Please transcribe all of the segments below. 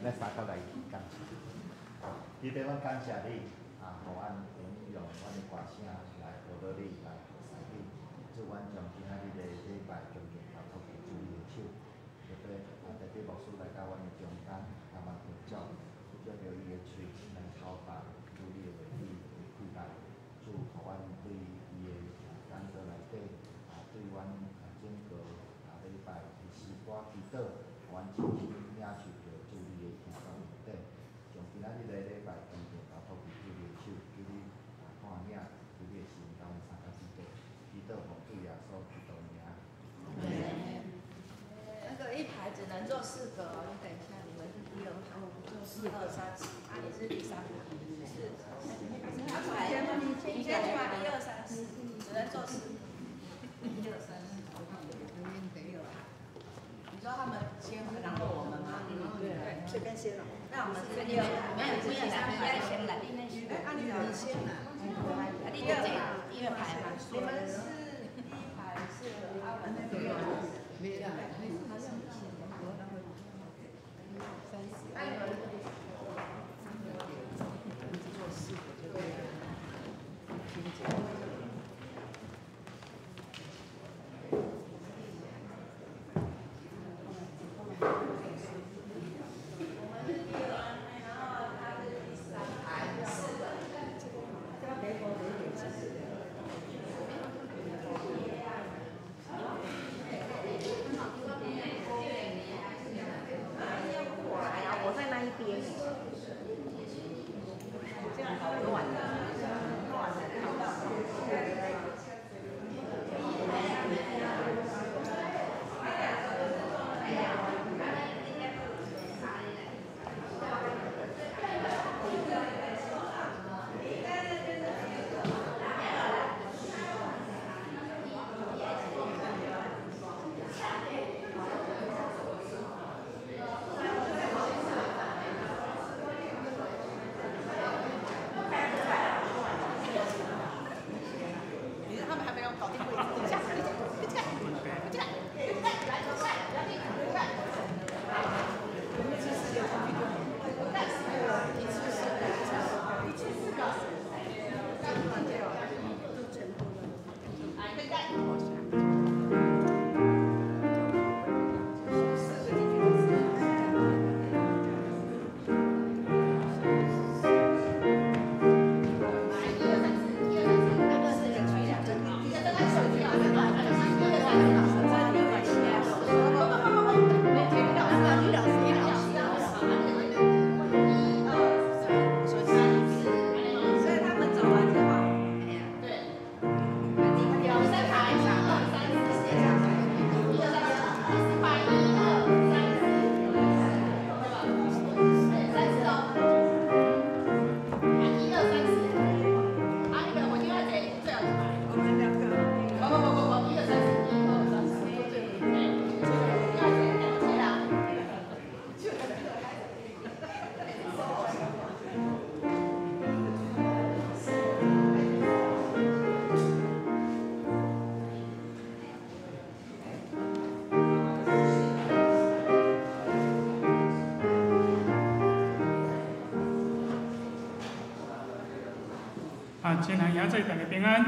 咱三個來感謝。天父，阮感謝你，啊，予阮會用阮的歌聲來報道你，來服侍你。祝阮將今仔日的禮拜恭敬交託佇主你的手，特別啊，特別牧師來到阮的中間，共阮合作，借著伊的喙來頭髮，主你的話語的氣力，主予阮對伊的講道內底，啊，對阮啊整個啊禮拜的詩歌祈禱，予阮深深領受著主你的聽講內底，將今仔日的禮拜恭敬交託佇主你的手，求你啊看領，求你的神共阮三甲基督，祈禱奉主耶穌基督名。那個一排只能坐四個哦，你等一下，你們是第二排，一二三四，啊，你是第三排，是，排，你先出來，一二三四，只能坐四，一二三四，你說他們先，然後我們嗎？對，這邊先了。那我們是第二排，沒有，沒有，你先來，哎，啊，你先來。啊，你第第二排嘛。你們是第一排是阿文的第二排。沒啦，那你們做四個就對了。我們是第二，然後他是第三排，四個。我在那一邊。這樣好亂啊！亂了，看不到。你他們還沒有搞定位置，等一下，等一下，等一下，等一下，來，來，來，一次四個，一次四個，一次四個，都全部的。四個進去就是。一二三四，一二三四，那個四個去兩個，一個三四，一二三四，不不不不不，老師，女老師，女老師，一二三，四，所以他們走完之後，對，第三排，一二三四，一二三四，第四排，一二三四，對吧？三四哦，一二三四，啊，那個我另外這最後一排，我們兩個，不不不不不，一二三四，一二三四，對，另外這兩個啦。啊，親愛兄弟，大家平安。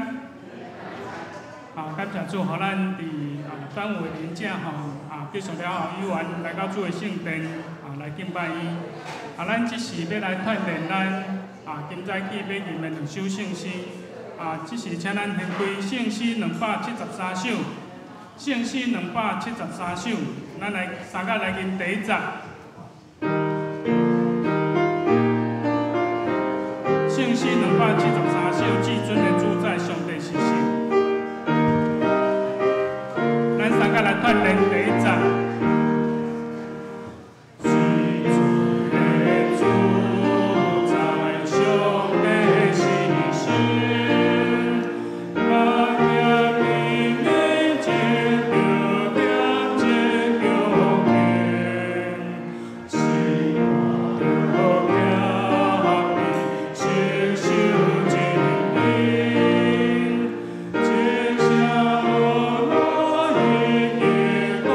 啊，感謝主，予咱佇啊端午的連假吼，啊結束了後，猶原來到主的聖殿啊來敬拜伊。啊，咱這時欲來鍛鍊咱啊，今早起欲吟的兩首聖詩。啊，這時請咱掀開聖詩273首，聖詩273首，咱來三個來吟第一節。聖詩273首，至尊的主宰上帝是神。咱三個來鍛鍊第一節。至尊的主宰上帝是神，咱行面的這著點這著堅，是看著徛伫承受真理，這聲落來已經大。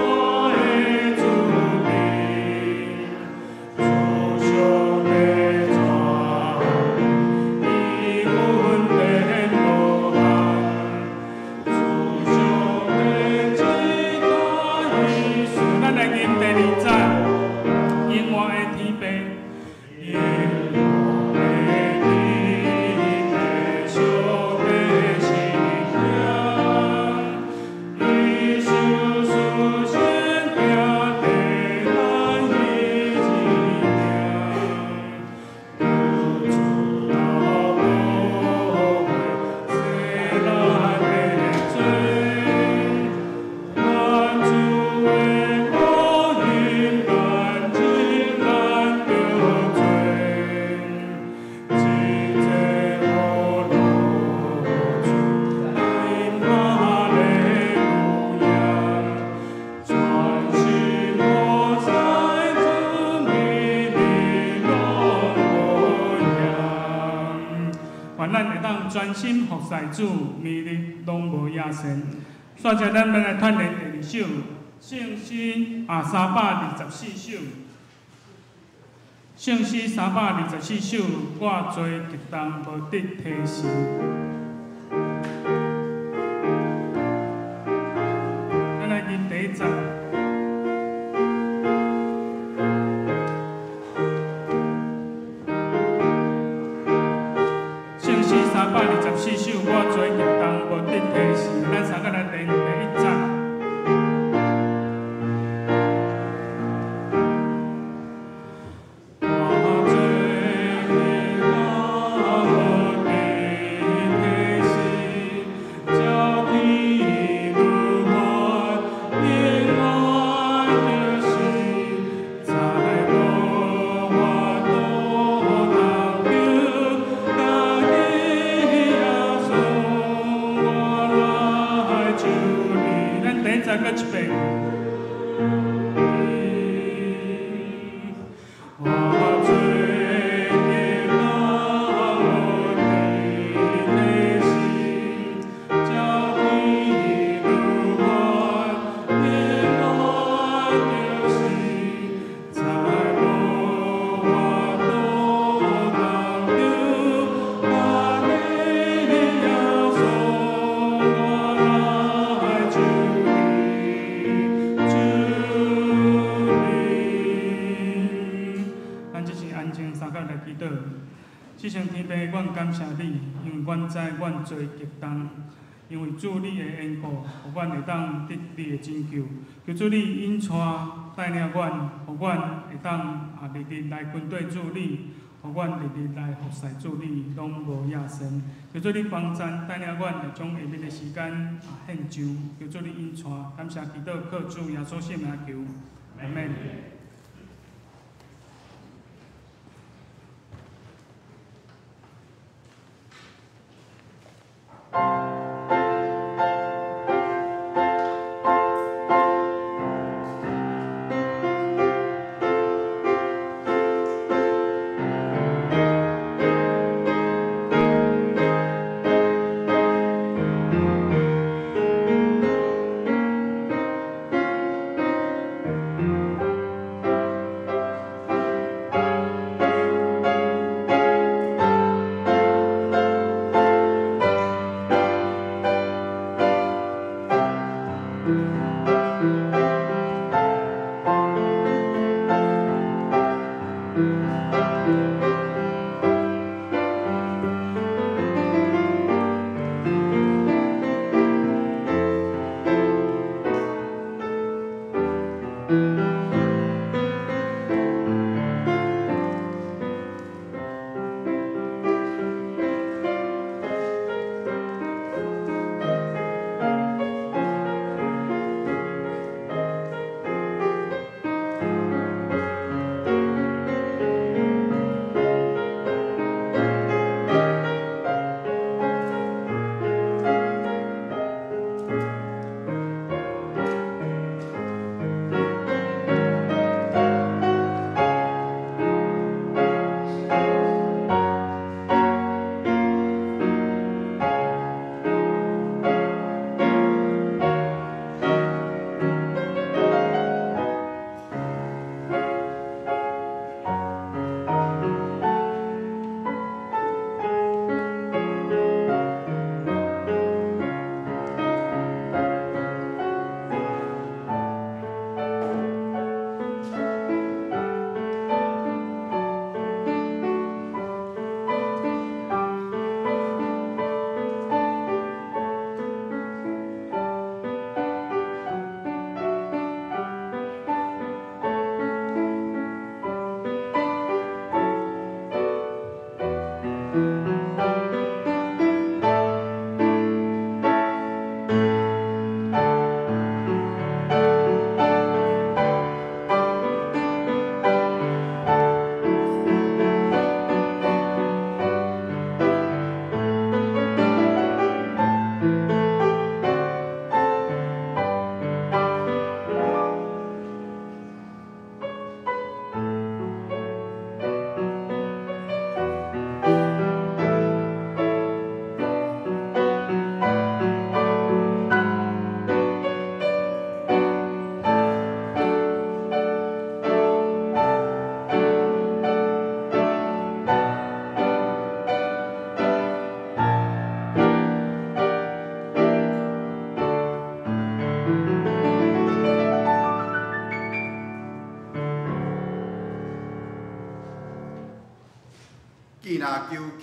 願咱會當專心服侍主，暝日攏無厭倦。煞來咱欲來串連第二首聖詩啊，324首。聖詩三百二十四首，我罪極重，無得提神。咱來認第一節。聖詩三百二十四首，我罪極重，無得提神。咱三個來練第一節。罪極重，因為主你的緣故，予阮會當得你的拯救。求主你引帶帶領阮，予阮會當啊日日來跟綴主你，予阮日日來服侍主你，攏無厭倦。求主你幫贊帶領阮，會將下面的時間啊獻上。求主你引帶，感謝祈禱靠主耶穌聖名求，阿們。我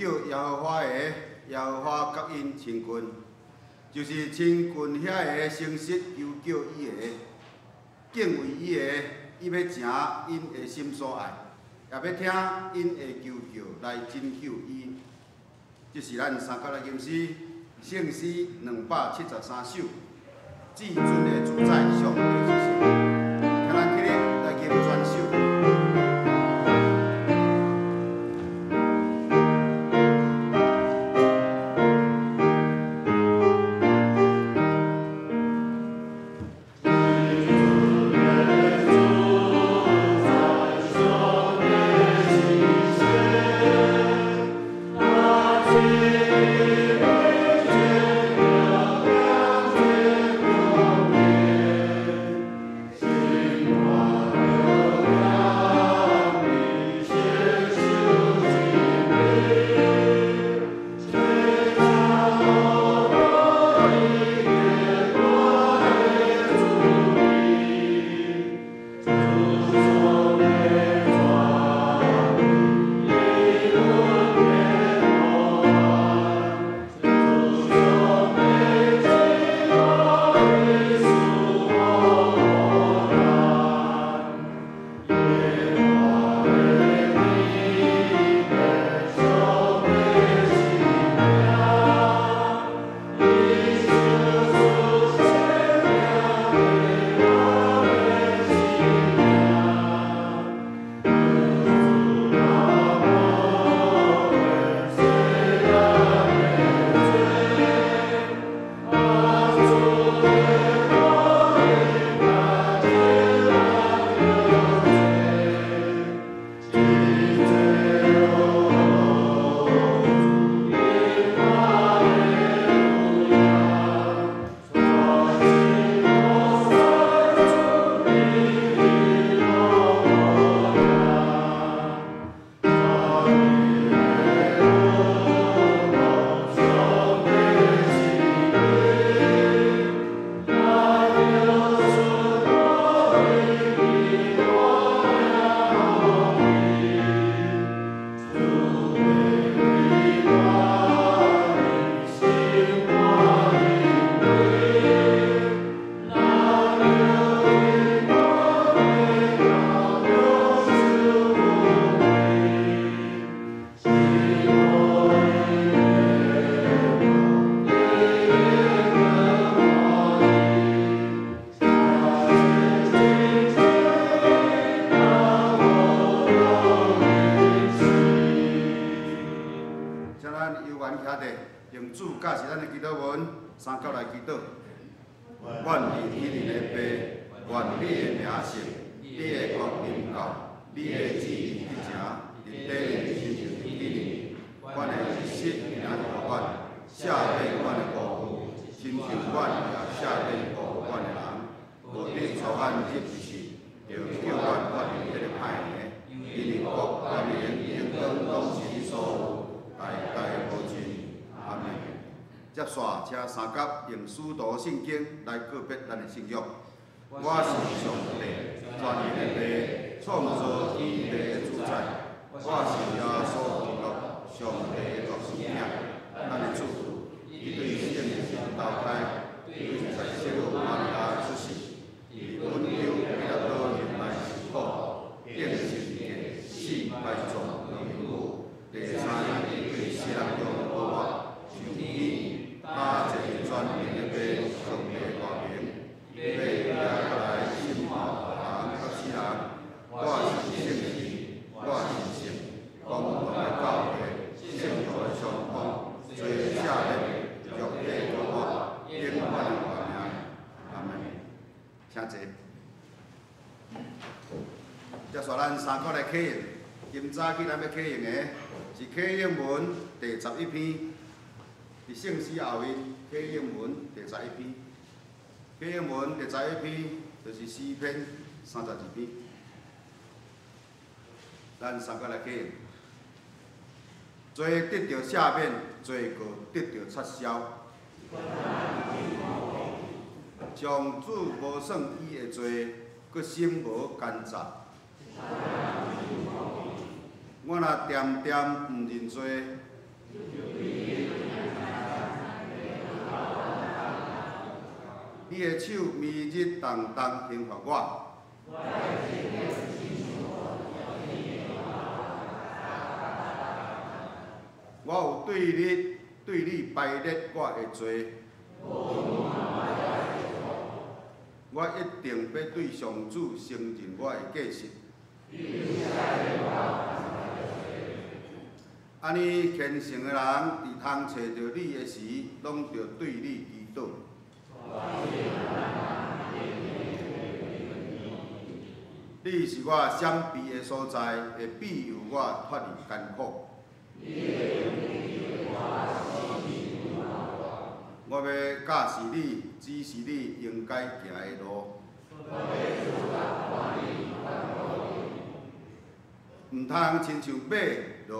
叫耶和華的，耶和華佮𪜶親近，就是親近遐个誠實求叫伊的，敬畏伊的，伊欲成𪜶的心所愛，也欲聽𪜶的求叫來拯救伊。這是咱三角來吟詩，聖詩273首，至尊的主宰上帝之聖，請咱起立來吟全首。三角來祈禱，阮佇天頂的父，願你的名聖，你的國臨到，你的旨意得成，佇地親像佇天頂。阮的一日營養予阮，赦免阮的過犯，親像阮也赦免過阮的人。無得帶阮入試，著救阮脫離彼个歹的。因為國、權榮、榮光攏是你所有，代代無盡。阿們。接續，請三甲用使徒信經來告別咱的信仰。我是上帝，全能的父，創造天地的主宰。我是耶穌基督，上帝的獨生子。咱的主，伊對聖神投胎，對在聖母瑪利亞出世，佇本丟彼拉多人來受苦，釘十字架，死埋葬落陰府，第三日對死人中復活，上天。他坐全能的父上帝大明，欲來來審判活人佮死人。我是聖神，我是聖公同的教會，聖徒的相通，罪赦免，肉體復活，永遠的活命。阿們。請坐。接續咱三個來啟用。今早起咱欲啟用的是啟應文第11篇。佇聖詩後面，啟應文第十一篇，啟應文第十一篇就是詩篇32篇。咱三個來啟用。罪得著赦免，罪過得著擦消。上主無算伊的罪，閣心無奸詐。我若恬恬毋認罪，你的手暝日重重刑罚我。我有對你排列我的罪。我一定欲對上主承認我的過失。按呢虔誠的人，佇通揣著你的時，攏著對你祈禱。你是我閃避的所在，會庇佑我脫離艱苦。我欲教示你，指示你應該行的路。毋通親像馬驢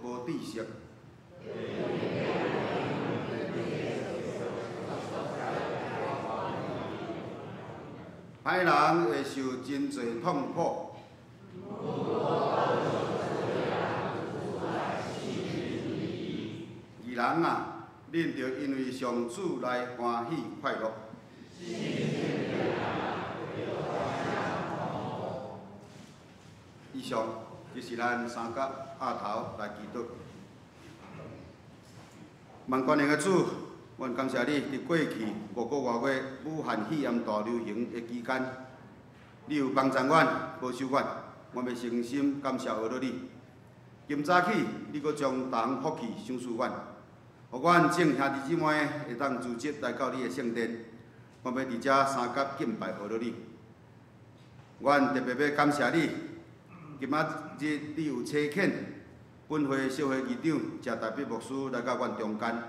無知識。歹人會受真濟痛苦。義人啊，恁著因為上主來歡喜快樂。以上，這是咱三角額頭來祈禱。萬全能的主，阮感謝你，佇過去5個外月武漢肺炎大流行的期間，你有幫助阮、保守阮，阮欲誠心感謝阿羅你。今早起，你閣將逐項福氣賞賜阮，予阮眾兄弟姊妹會當組織來到你的聖殿，阮欲佇遮三角敬拜阿羅你。阮特別欲感謝你，今仔日你有差遣本會小會議長謝大筆牧師來到阮中間，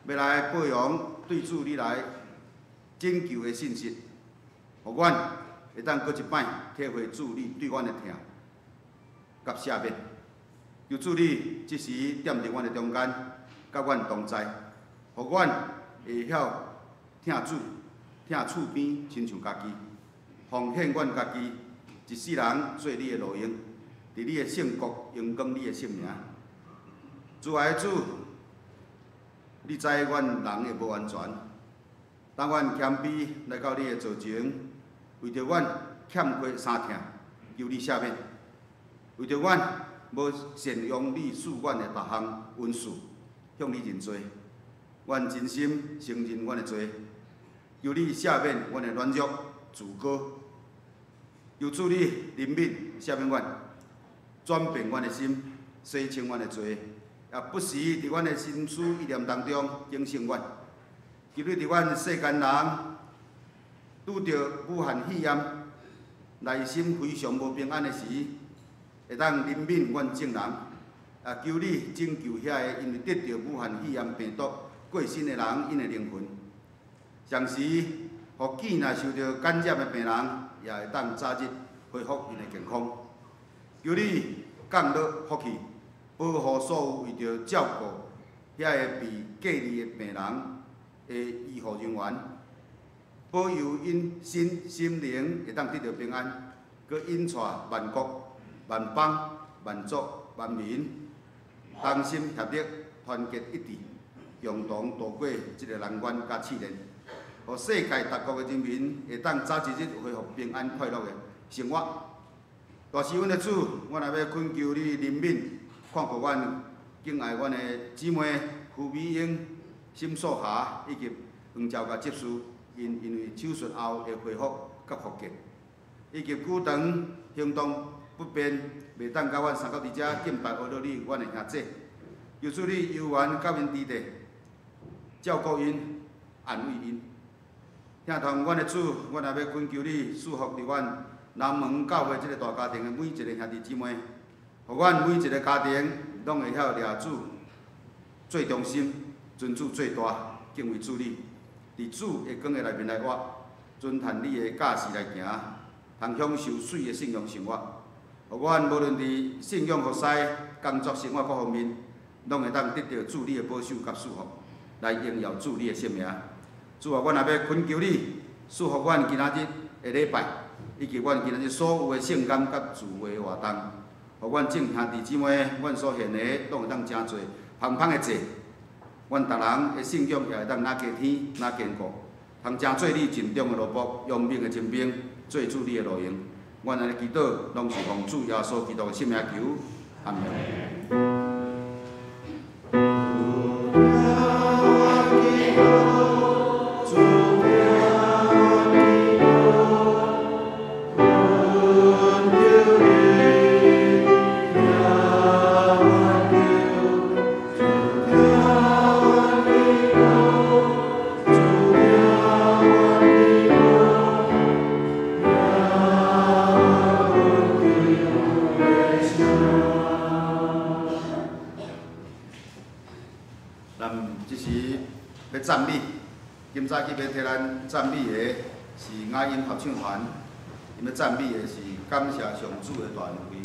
欲來報揚對主你來拯救的信息，予阮會當閣一擺體會主你對阮的疼佮赦免。求主你這時踮佇阮的中間，佮阮同在，予阮會曉疼主、疼厝邊，親像家己，奉獻阮家己一世人做你的路用，佇你的聖國榮光你的聖名。主愛的主，你知阮人的無完全，當阮謙卑來到你的座前，為著阮欠缺三疼，求你赦免；為著阮無善用你賜阮的逐項恩賜，向你認罪。阮真心承認阮的罪，求你赦免阮的軟弱、自高。求主你憐憫赦免阮，轉變阮的心，洗清阮的罪，也不時佇阮的心思意念當中警醒阮。求你佇阮世間人拄著武漢肺炎，內心非常無平安的時，會當憐憫阮眾人，也求你拯救遐个因為得著武漢肺炎病毒過身的人，𪜶的靈魂。同時，予見若受著感染的病人，也會當早日恢復𪜶的健康。求你降落福氣，保護所有為著照顧遐個被隔離的病人的醫護人員，保佑𪜶身心靈會當得著平安，閣引帶萬國、萬邦、萬族、萬民同心協力、團結一致，共同渡過這個難關佮試煉，予世界各國的人民會當早一日恢復平安快樂的生活。大師阮的主，阮也欲懇求你憐憫，看顧阮敬愛阮的姊妹胡美英、沈素霞以及黃昭甲執事，𪜶因為手術後的恢復佮復健，以及久長行動不便，袂當佮阮三角佇遮敬拜阿羅你，阮的兄姊，求主你猶原佮𪜶佇咧，照顧𪜶，安慰𪜶。疼痛阮的主，阮也欲懇求你賜福佇阮南門教會這個大家庭的每一個兄弟姊妹，予阮每一個家庭攏會曉掠主最中心，尊主最大，敬畏主你，佇主的光的內面來活，遵行你的教示來行，通享受媠的信仰生活。予阮無論佇信仰服侍、工作、生活各方面，攏會當得著主你的保守佮賜福，來榮耀主你的聖名。主啊，阮也欲懇求你賜福阮今仔日的禮拜，以及阮今仔日所有的聖工佮聚會活動，予阮眾兄弟姊妹，阮所獻的攏會當成做芳芳的祭。阮逐人的信仰也會當若加添、若堅固，通成做你盡忠的奴僕，勇猛的精兵，做主你的路用。阮按呢祈禱，攏是奉主耶穌基督的聖名求，阿們。讚美，今早起欲替咱讚美的是雅音合唱團，𪜶欲讚美的是感謝上主的大恩惠。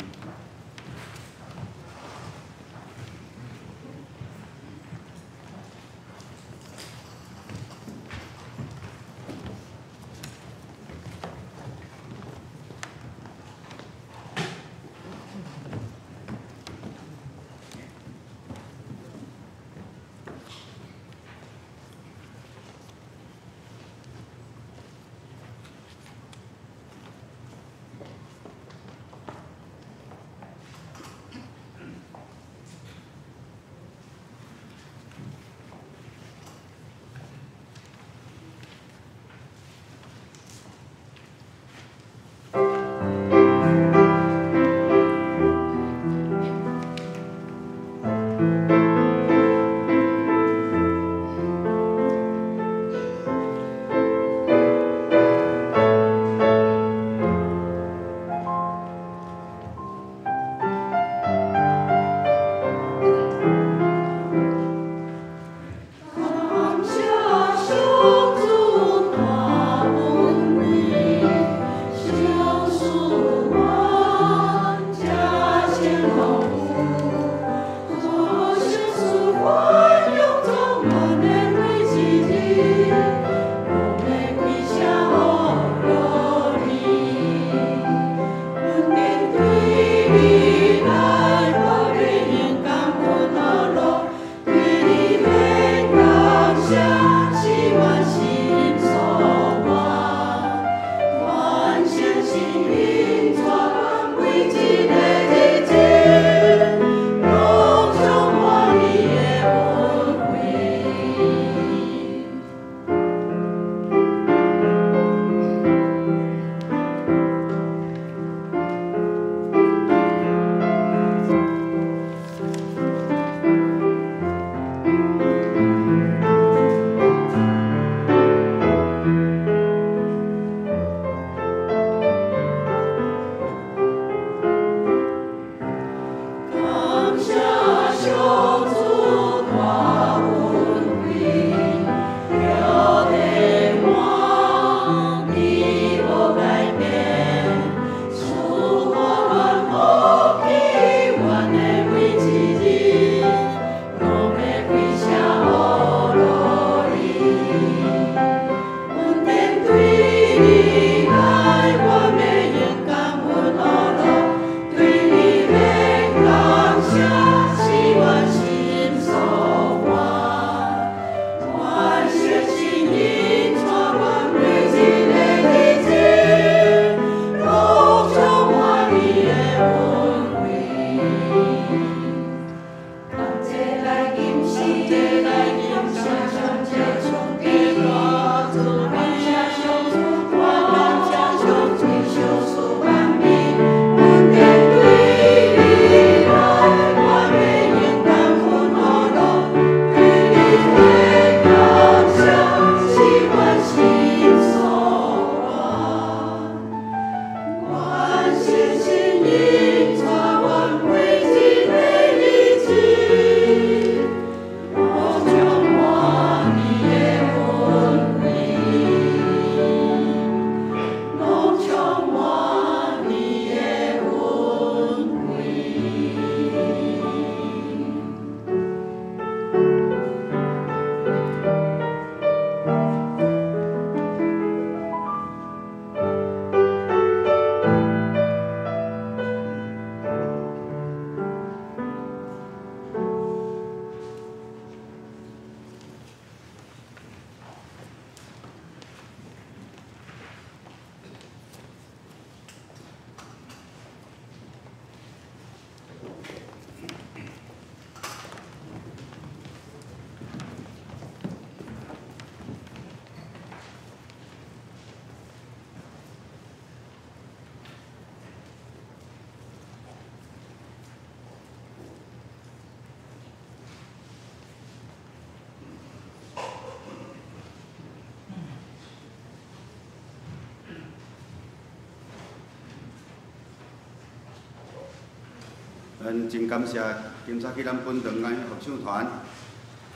咱真感謝今早起咱本堂愛合唱團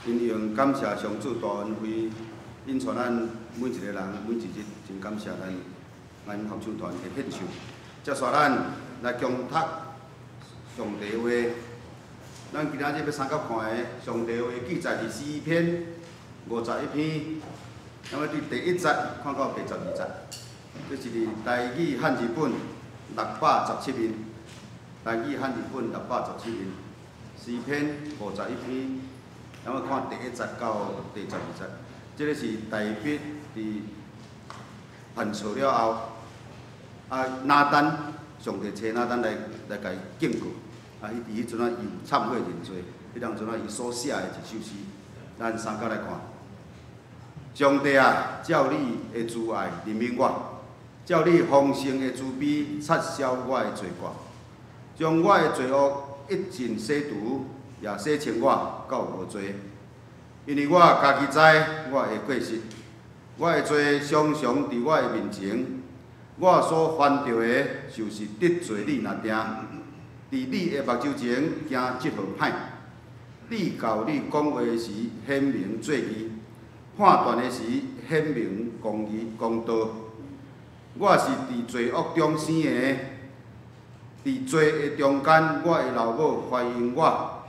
，𪜶用感謝上主大恩惠，引帶咱每一個人每一日，真感謝咱愛合唱團的獻唱。接續咱來共讀上帝話，咱今仔日欲相佮看的上帝話記載佇詩篇51篇，咱欲佇第一節看到第12節，這是佇台語漢字本617面。台語漢字本617面，詩篇51篇，咱欲看第一節到第12節。這个是大衛佇犯錯了後，啊拿單，上帝差拿單來共伊警告，啊，伊佇彼陣仔伊有懺悔認罪，彼當陣仔伊所寫的一首詩，咱相佮來看。上帝啊，照你的慈愛憐憫我，照你豐盛的慈悲擦消我的罪過。將我的罪惡一盡洗除，也洗清我到無罪。因為我家己知我的過失，我的罪常常佇我的面前。我所犯著的，就是得罪你爾定，佇你的目睭前行這號歹。你到你講話時顯明做義，判斷的時顯明公義公道。我是佇罪惡中生的。佇罪的中間，我的老母懷孕我。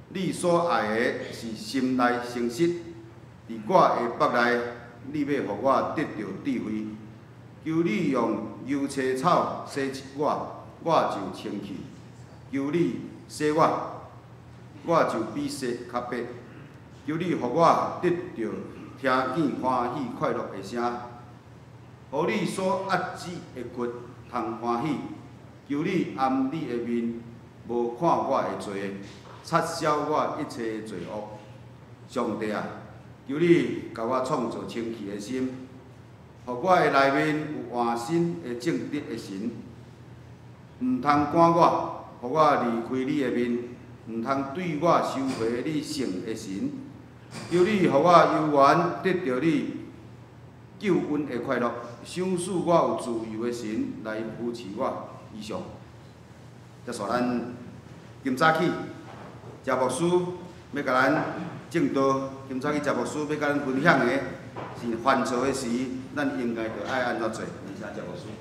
你所愛的是心內誠實，佇我的腹內，你欲予我得著智慧。求你用油車草洗我，我就清氣；求你洗我，我就比雪較白。求你予我得著聽見歡喜快樂的聲，予你所壓制的骨通歡喜。求你掩你的面，無看我的罪，擦消我一切的罪惡。上帝啊，求你共我創造清氣的心，予我的內面有換新的正直的神。毋通趕我，予我離開你的面，毋通對我收回你聖的神。求你予我猶原得著你救恩的快樂，賞賜我有自由的神來扶持我。以上，接續咱今早起，謝牧師欲共咱證道。今早起謝牧師欲共咱分享的是犯錯的時，咱應該著愛按怎做？請謝牧師。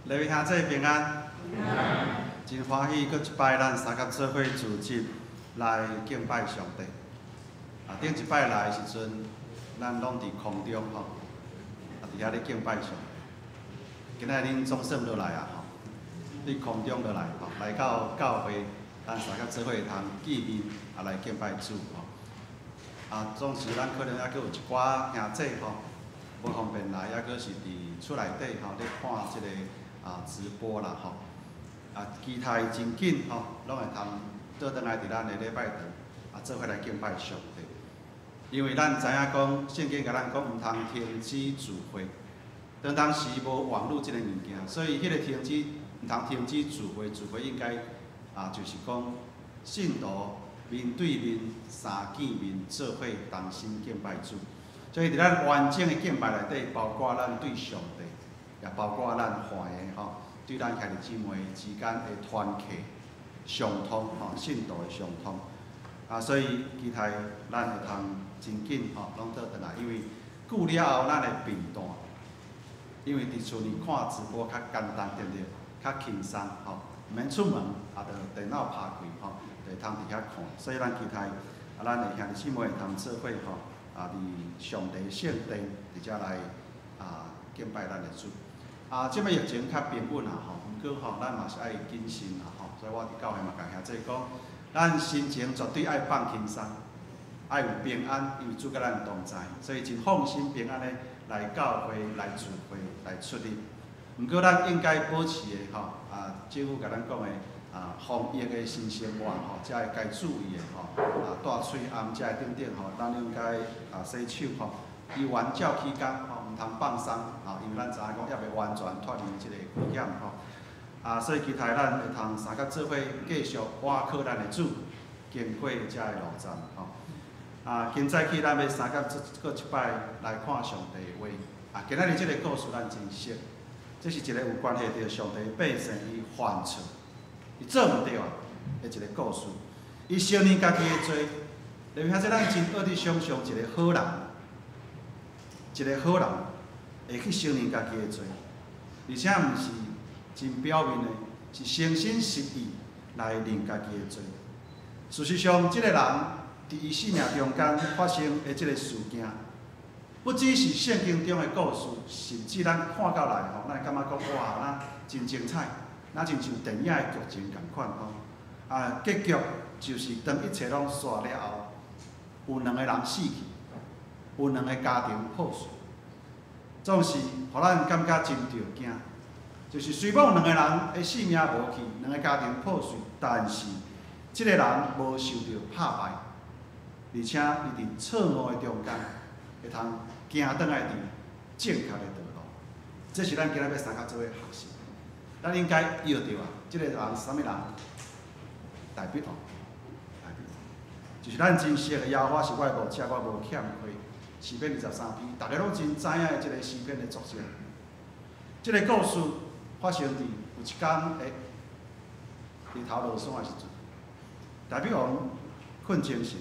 各位兄弟平安，真歡喜，閣一擺咱相佮做伙聚集來敬拜上帝。啊，頂一擺來的時陣，咱攏佇空中吼。佇遐咧敬拜上帝，今仔日恁總算落來啊吼，佇空中落來吼，來到教會，咱相佮做伙會通見面，啊來敬拜主吼。啊，總是咱可能猶閣有一寡兄弟吼，無方便來，猶閣是佇厝內底吼咧看這个啊直播啦吼。啊，期待真緊吼，攏會通倒轉來佇咱的禮拜堂啊，做伙來敬拜上帝。因為咱知影講，聖經共咱講，毋通停止聚會。當當時無網路這个物件，所以彼个停止，毋通停止聚會。聚會應該啊，就是講信徒面對面三見面做伙同心敬拜主。所以佇咱完整的敬拜內底，包括咱對上帝，也包括咱環的吼，對咱兄弟姊妹之間的團契相通吼，信徒的相通。啊，所以期待咱會通真緊吼，攏倒轉來，因為久了後咱會變淡，因為佇厝裡看直播較簡單，對毋對？較輕鬆吼，毋免出門，啊，就電腦拍開吼，就會通佇遐看。所以咱期待啊，咱的兄弟姊妹會通做伙吼，啊，佇上帝聖殿佇遮來啊敬拜咱的主。啊，這擺疫情較平穩啊吼，毋過吼，咱嘛是愛謹慎啊吼，所以我佇教會嘛共兄弟講，咱心情絕對愛放輕鬆。愛有平安，因為主佮咱同在，所以真放心平安的來教會、來聚會、來出入。毋過咱應該保持的吼啊，政府共咱講的啊，防疫的新生活吼，才會該注意的吼啊，戴喙罨這个等等吼，咱應該啊洗手吼，猶原照起工吼，毋通放鬆吼，因為咱知影講猶未完全脫離這个危險吼。啊，所以期待咱會通相佮做伙繼續倚靠咱的主，經過這个路程吼。啊，今早起咱欲相佮閣一擺來看上帝的話。啊，今仔日這个故事咱真熟。這是一個有關係著上帝百姓伊犯錯，伊做毋對啊的一個故事。伊承認家己的罪，因為遐這咱真愛去想像一個好人，一個好人會去承認家己的罪，而且毋是真表面的，是誠心實意來認家己的罪。事實上，這個人佇伊生命中間發生的這個事件，不只是聖經中的故事，甚至咱看到來吼，咱會感覺講哇，若真精彩，若親像電影的劇情仝款吼。啊，結局就是當一切攏煞了後，有兩個人死去，有兩個家庭破碎，總是予咱感覺真著驚。就是雖罔兩個人的性命無去，兩個家庭破碎，但是這個人無受著拍敗，而且伊佇錯誤的中間會通行轉來佇正確的道路。這是咱今仔欲相佮做伙學習。咱應該臆著啊，這個人是啥物人？大衛王，大衛王，就是咱真熟的耶和華是我的牧者，我無欠缺。詩篇23篇，逐家攏真知影的這個詩篇的作者。這個故事發生佇有一工的日頭落山的時陣，大衛王困精神，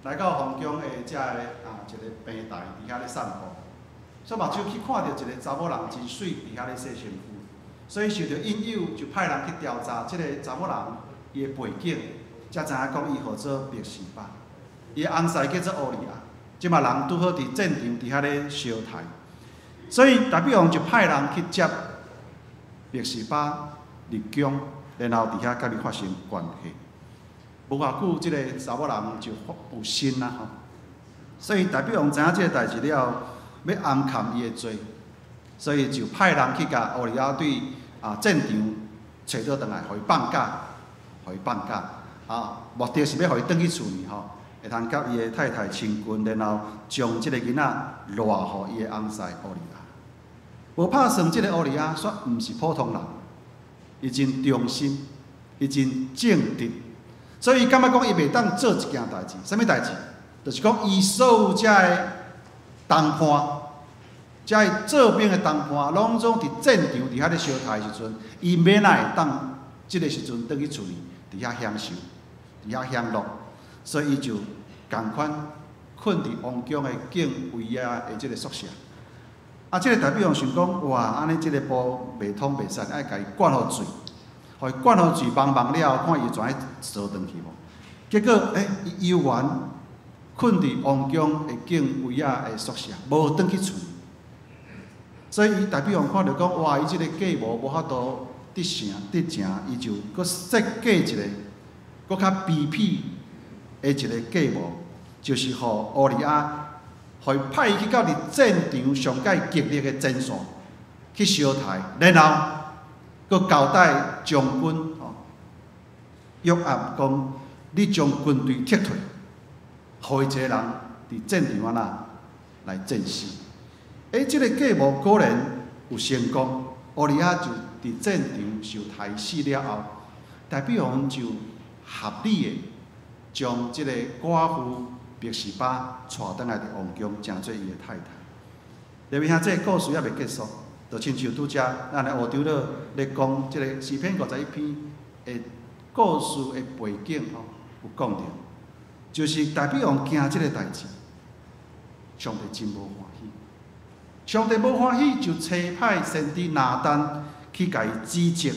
來到皇宮的遮个啊一個平台佇遐咧散步，煞目睭去看著一個查某人真媠佇遐咧洗身軀，所以受著引誘，就派人去調查這個查某人伊的背景，才知影講伊號做拔示巴，伊的翁婿叫做烏利亞，這馬人拄好佇戰場佇遐咧相刣，所以大衛王就派人去接拔示巴入宮，然後佇遐佮伊發生關係。無偌久，這個查某人就有身啊吼，所以大衛王知影這個代誌了後，欲掩藏伊的罪，所以就派人去共烏利亞對啊戰場揣倒轉來，予伊放假，予伊放假啊，目的是欲予伊轉去厝裡吼，會通佮伊的太太親近，然後將這個囡仔掠予伊的翁婿烏利亞。無拍算，這個烏利亞煞毋是普通人，伊真忠心，伊真正直。所以伊感覺講伊袂當做一件代誌，啥物代誌？就是講伊所有遮的同伴，遮的做兵的同伴，攏總佇戰場佇遐咧相刣的時陣，伊欲哪會當這個時陣轉去厝裡，佇遐享受，佇遐享樂，所以伊就仝款睏佇王宮的警衛仔的這個宿舍。啊，這個大衛王想講，哇，按呢這个步袂通袂使，愛共伊灌予醉。予伊灌予醉茫茫了後，看伊會怎樣趖轉去無？結果，伊猶原睏佇王宮的警衛仔的宿舍，無轉去厝。所以，伊大衛王看著講，哇！伊這个計謀無法度得成得成，伊就閣設計一個閣較卑鄙的一個計謀，就是予烏利亞，予伊派伊去到佇戰場上蓋激烈的前線去相刣，然後閣交代將軍吼約押講：你將軍隊撤退，予伊一個人佇戰場按怎來戰死。這个計謀果然有成功，烏利亞就佇戰場受刣死了後，大衛王就合理的將這個寡婦拔示巴帶轉來佇王宮，成做伊的太太。特別兄，這个故事猶未結束，就親像拄才咱的吳長老咧講這个詩篇51篇的故事的背景吼，有講著，就是大衛王驚這个代誌，上帝真無歡喜。上帝無歡喜，就差派先知拿單去共伊指責。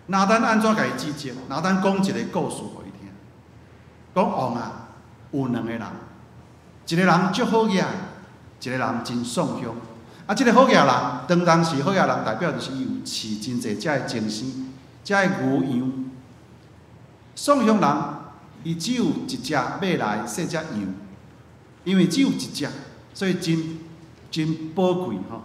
拿單按怎共伊指責？拿單講一个故事予伊聽，講王啊，有兩个人，一個人足好額，一個人真喪凶。啊，這个好額人，當當時好額人代表就是伊有飼真濟遮的精牲，遮的牛羊。喪凶人，伊只有一隻買來細隻羊，因為只有一隻，所以真真寶貴吼，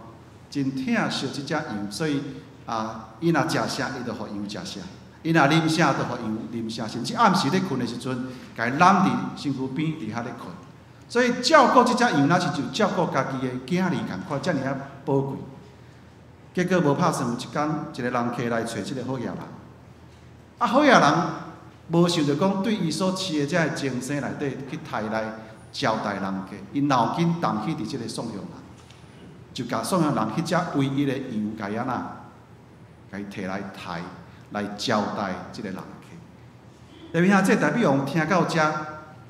真疼惜這隻羊，所以啊，伊若食啥，伊就予羊食啥；伊若啉啥，就予羊啉啥。甚至暗時咧睏的時陣，共伊攬佇身軀邊佇遐咧睏。所以照顧這隻羊，若是就照顧家己的囝兒仝款，遮爾仔寶貴。結果無拍算，有一工一個人客來揣這個好額人，啊，好額人無想著講對伊所飼的這个精牲內底去刣來招待人客，伊腦筋動去佇這个喪凶人。就共送羊人彼隻唯一的羊，共伊按怎，共伊提來刣來招待這个人客。大衛兄弟，大衛王聽到遮，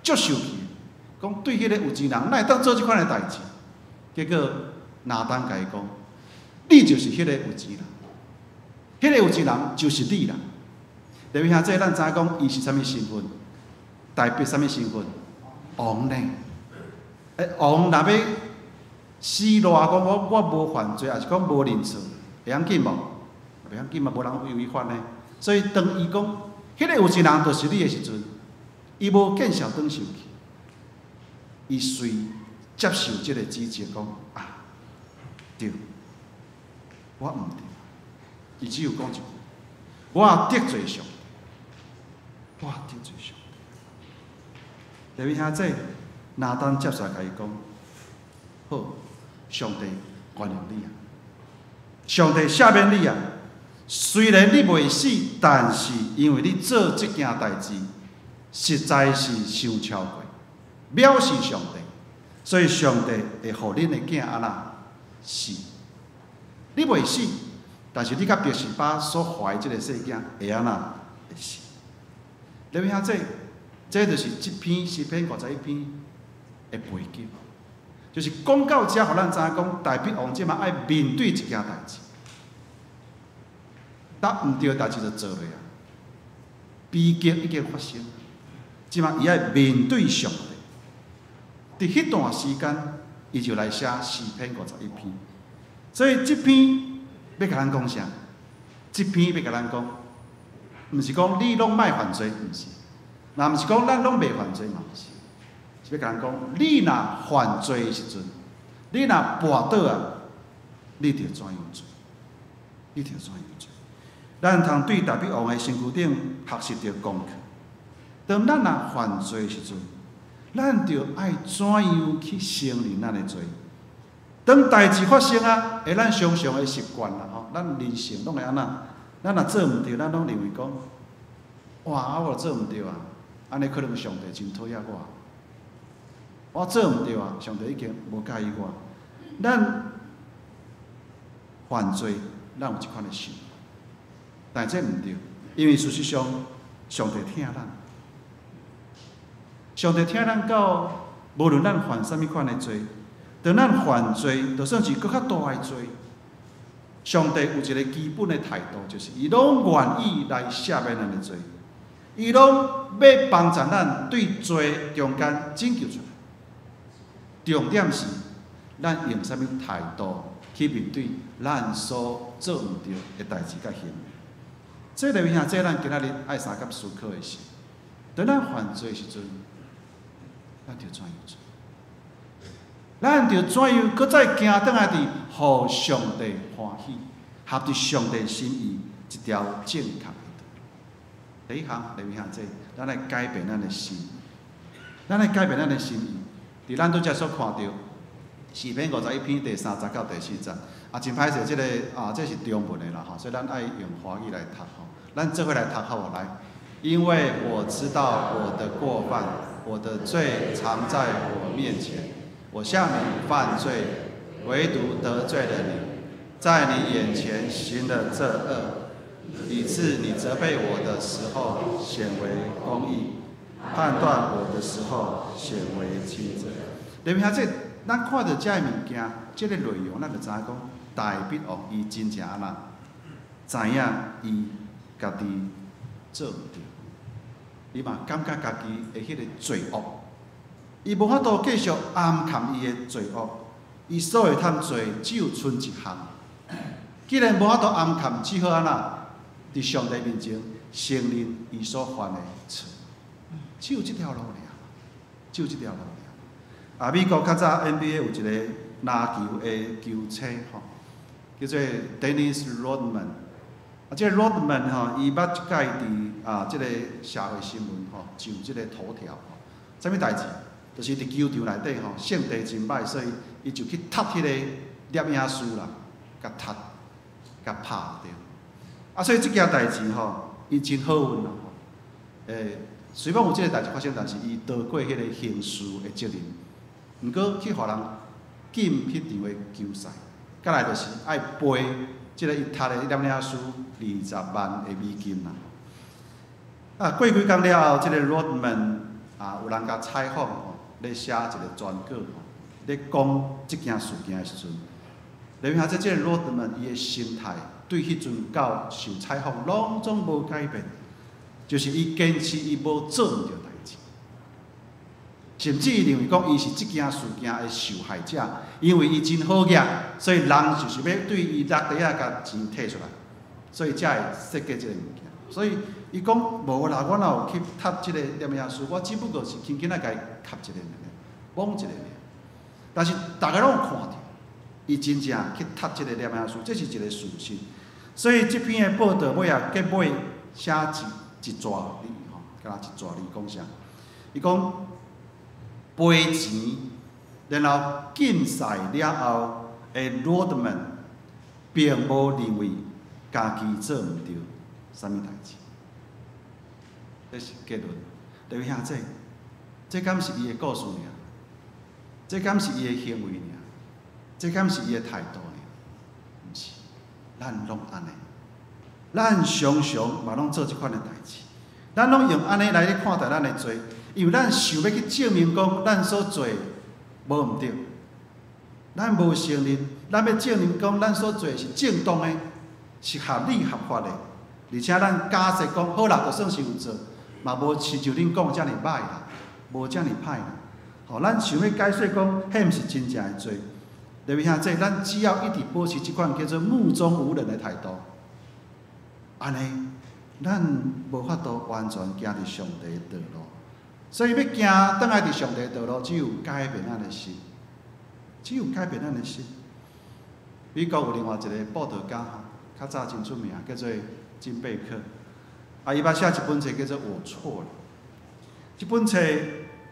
足生氣，講對彼个有錢人，哪會當做這款的代誌？結果拿單共伊講，你就是彼個有錢人，彼個有錢人就是你啦。大衛兄弟，咱知影講伊是啥物身份？代表啥物身份？王呢？王若欲死賴講我無犯罪，抑是講無認錯，會要緊無？袂要緊嘛，無人會違法呢。所以當伊講，彼個有錢人就是你的時陣，伊無見笑轉生氣，伊隨接受這个指責，講啊，對，我毋對。伊只有講一句，我得罪上帝，我得罪上帝。大衛兄弟，拿單接煞共伊講，好，上帝原諒你啊，上帝赦免你啊。雖然你袂死，但是因為你做這件代誌，實在是傷超過，藐視上帝，所以上帝會予恁的囝按怎死。你袂死，但是你佮拔示巴所懷這个細囝會按怎會死。你聽這，這就是這篇詩篇51篇的背景，就是講到遮，予咱知影講，大衛王這馬愛面對一件代誌。答毋對的代誌就做落啊，悲劇已經發生，這馬伊愛面對上帝。佇彼段時間，伊就來寫詩篇51篇。所以這篇欲共咱講啥？這篇欲共咱講，毋是講你攏莫犯罪，毋是；若毋是講咱攏袂犯罪嘛，毋是。是欲共咱講，你若犯罪的時陣，你若跋倒啊，你著怎樣做？你著怎樣做？咱通對大衛王的身軀頂學習著功課。當咱若犯罪的時陣，咱著愛怎樣去承認咱的罪？當代誌發生啊，會咱常常的習慣啦吼，咱人性攏會按怎？咱若做毋對，咱攏認為講，哇，我做毋對啊，按呢可能上帝真討厭我。我做毋對啊，上帝已經無佮意我。咱犯罪，咱有這款的想法，但這毋對，因為事實上，上帝疼咱，上帝疼咱到無論咱犯啥物款的罪，當咱犯罪，就算是閣較大的罪，上帝有一个基本的態度，就是伊攏願意來赦免咱的罪，伊攏欲幫助咱對罪中間拯救出來。重點是，咱用啥物態度去面對咱所做毋對的代誌佮行為。這個兄這咱今仔日愛相佮思考的是，當咱犯罪的時陣，咱著怎樣做？咱著怎樣閣再行轉來佇予上帝歡喜，合佇上帝心意這條正確的道。第一項，第二項，這咱愛改變咱的心，咱愛改變咱的心意。佇咱拄才所看著詩篇51篇第3節到第4節，啊，真歹勢，這个啊，這是中文的啦吼，所以咱愛用華語來讀吼。咱做伙來讀好無？來，因為我知道我的過犯，我的罪常在我面前。我向你犯罪，唯獨得罪了你，在你眼前行了這惡，以致你責備我的時候顯為公義，判斷我的時候顯為清正。你聽這，咱看著這个物件，這个內容，咱就知影講，大衛王伊真正按怎，知影伊家己做毋對，伊嘛感覺家己的彼个罪惡。伊無法度繼續掩藏伊的罪惡，伊所會通做只有賰一項。既然無法度掩藏，只好按怎？佇上帝面前承認伊所犯的錯，只有這條路爾，只有這條路爾。啊，美國較早 NBA 有一个籃球的球星吼，叫做 Dennis Rodman。啊，這个 Rodman 吼，伊捌一擺佇啊這个社會新聞吼上這个頭條吼，啥物代誌？就是佇球場內底吼，性地真歹，所以伊就去踢彼个攝影師啦，共踢，共拍著。啊，所以這件代誌吼，伊真好運啦吼。雖講有這个代誌發生，但是伊逃過彼个刑事的責任。毋過去予人禁彼場的球賽。再來就是愛賠這個伊讀的念領書20萬的美金啦。啊，過幾工了後，這個 Rodman 啊，有人共採訪吼，咧寫一個專稿吼，咧講這件事件的時陣，你看這這個 Rodman 伊的心態對彼陣到受採訪攏總無改變，就是伊堅持伊無做毋著代誌，甚至伊認為講伊是這件事件的受害者，因為伊真好額，所以人就是欲對伊落地仔共錢提出來，所以才會設計這個物件。所以伊講無啦，我若有去讀這個念耶書，我只不過是輕輕仔共伊磕一下爾，摸一下爾。但是逐家攏有看著，伊真正去讀這個念耶書，這是一個事實。所以這篇的報道尾仔結尾寫一一逝字吼，敢若一逝字講啥？伊講賠錢，然後禁賽了後的 Rodman 並無認為家己做毋著啥物代誌，這是結論。各位兄弟，這敢是伊的故事爾？這敢是伊的行為爾？這敢是伊的態度爾？毋是，咱攏按呢，咱常常嘛攏做這款的代誌，咱攏用按呢來咧看待咱的罪，因為咱想欲去證明講咱所做無毋對，咱無承認，咱欲證明講咱所做是正當的，是合理合法的，而且咱假設講好啦，就算是有做，嘛無親像恁講遮爾歹啦，無遮爾歹啦。吼，咱想欲解釋講，彼毋是真正的罪。各位兄弟，咱只要一直保持這款叫做目中無人的態度，按呢，咱無法度完全行佇上帝的道路。所以欲行轉來佇上帝的道路，只有改變咱的心，只有改變咱的心。美國有另外一個布道家，較早真出名，叫做金貝克。啊，伊捌寫一本冊叫做《我錯了》。這本冊，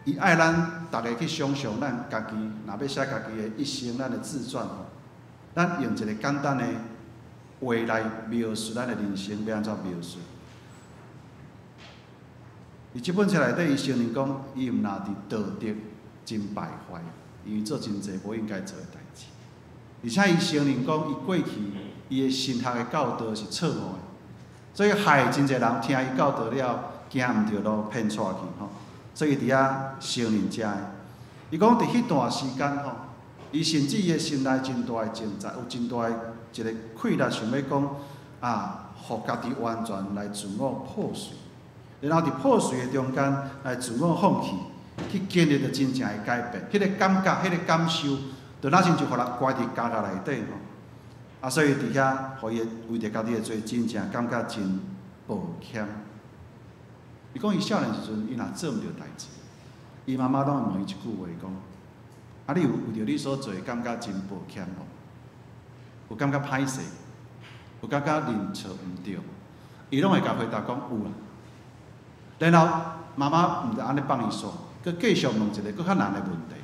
伊愛咱逐家去想象咱家己，若欲寫家己的一生，咱的自傳吼，咱用一個簡單的話來描述咱的人生，欲按怎描述？佇這本冊內底，伊承認講，伊毋若佇道德真敗壞，因為做真濟無應該做的代誌。而且伊承認講，伊過去伊的神學的教導是錯誤的，所以害真濟人聽伊教導了，行毋著路，偏掣去吼。所以伊佇遐承認遮的。伊講佇彼段時間吼，伊甚至伊的心內真大的掙扎，有真大的一個氣力，想欲講啊，予家己完全來自我破碎，然後佇破碎的中間來自我放棄，去經歷著真正的改變。彼個感覺，彼個感受，就若親像予人關佇監獄內底吼。啊，所以佇遐，予伊為著家己的罪，真正感覺真抱歉。伊講伊少年時陣，伊若做毋著代誌，伊媽媽攏會問伊一句話，講：啊，你有為著你所做的感覺真抱歉無？有感覺歹勢？有感覺認錯毋對？伊攏會共回答講有啦。然後媽媽毋就按呢放伊煞，閣繼續問一個閣較難的問題，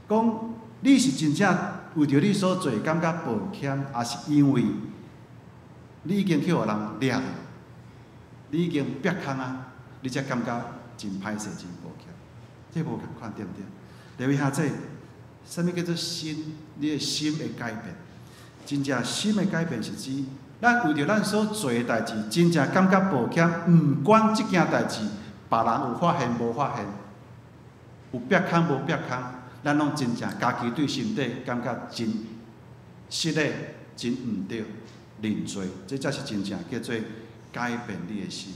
講你是真正為著你所做的感覺抱歉，抑是因為你已經去予人掠著，你已經煏空啊？你才感覺真歹勢、真抱歉，這無仝款對毋對？各位兄弟，啥物叫做心？你的心會改變，真正心的改變是指，咱為著咱所做的代誌，真正感覺抱歉，毋管這件代誌別人有發現無發現，有煏空無煏空，咱攏真正家己對心底感覺真失禮、真毋對，認罪，這才是真正叫做改變你的心。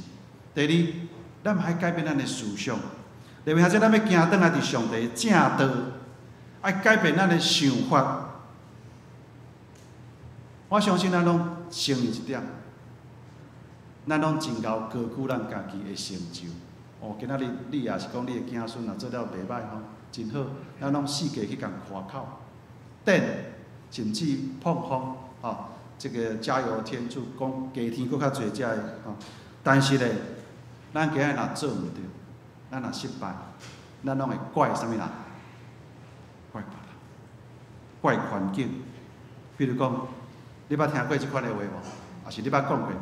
第二，咱嘛愛改變咱的思想，特別是咱欲行轉來佇上帝正道，愛改變咱的想法。我相信咱攏承認一點，咱攏真𠢕高估咱家己的成就。哦，今仔日你也是講你的子孫若做了袂歹吼，真好，咱攏四界去共誇口，讚，甚至膨風，吼，這個加油添醋，講加添閣較濟才會吼。但是咧，咱今仔日若做毋著，咱若失敗，咱攏會怪啥物人？怪別人，怪環境。比如講，你捌聽過這款的話無？抑是你捌講過無？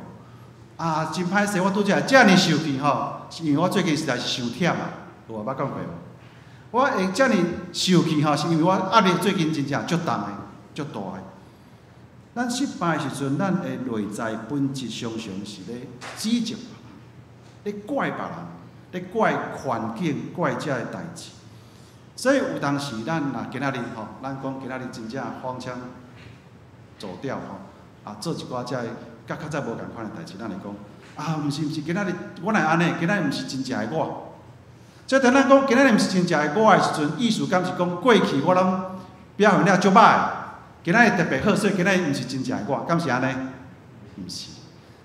啊，真歹勢，我拄才會遮爾受氣吼，是因為我最近實在是傷忝啊。有無捌講過無？我會遮爾受氣吼，是因為我壓力最近真正足重的、足大的。咱失敗的時陣，咱的內在本質常常是咧指責別人，咧怪別人，咧怪環境，怪這个代誌。所以有當時咱若今仔日吼，咱講今仔日真正荒腔走調吼，啊做一寡這个佮較早無仝款的代誌，咱會講啊，毋是毋是，今仔日我若按呢，今仔日毋是真正的我。所以當咱講今仔日毋是真正的我的時陣，意思敢是講過去我攏表現了足歹，今仔日特別好，所以今仔日毋是真正的我，敢是按呢？毋是。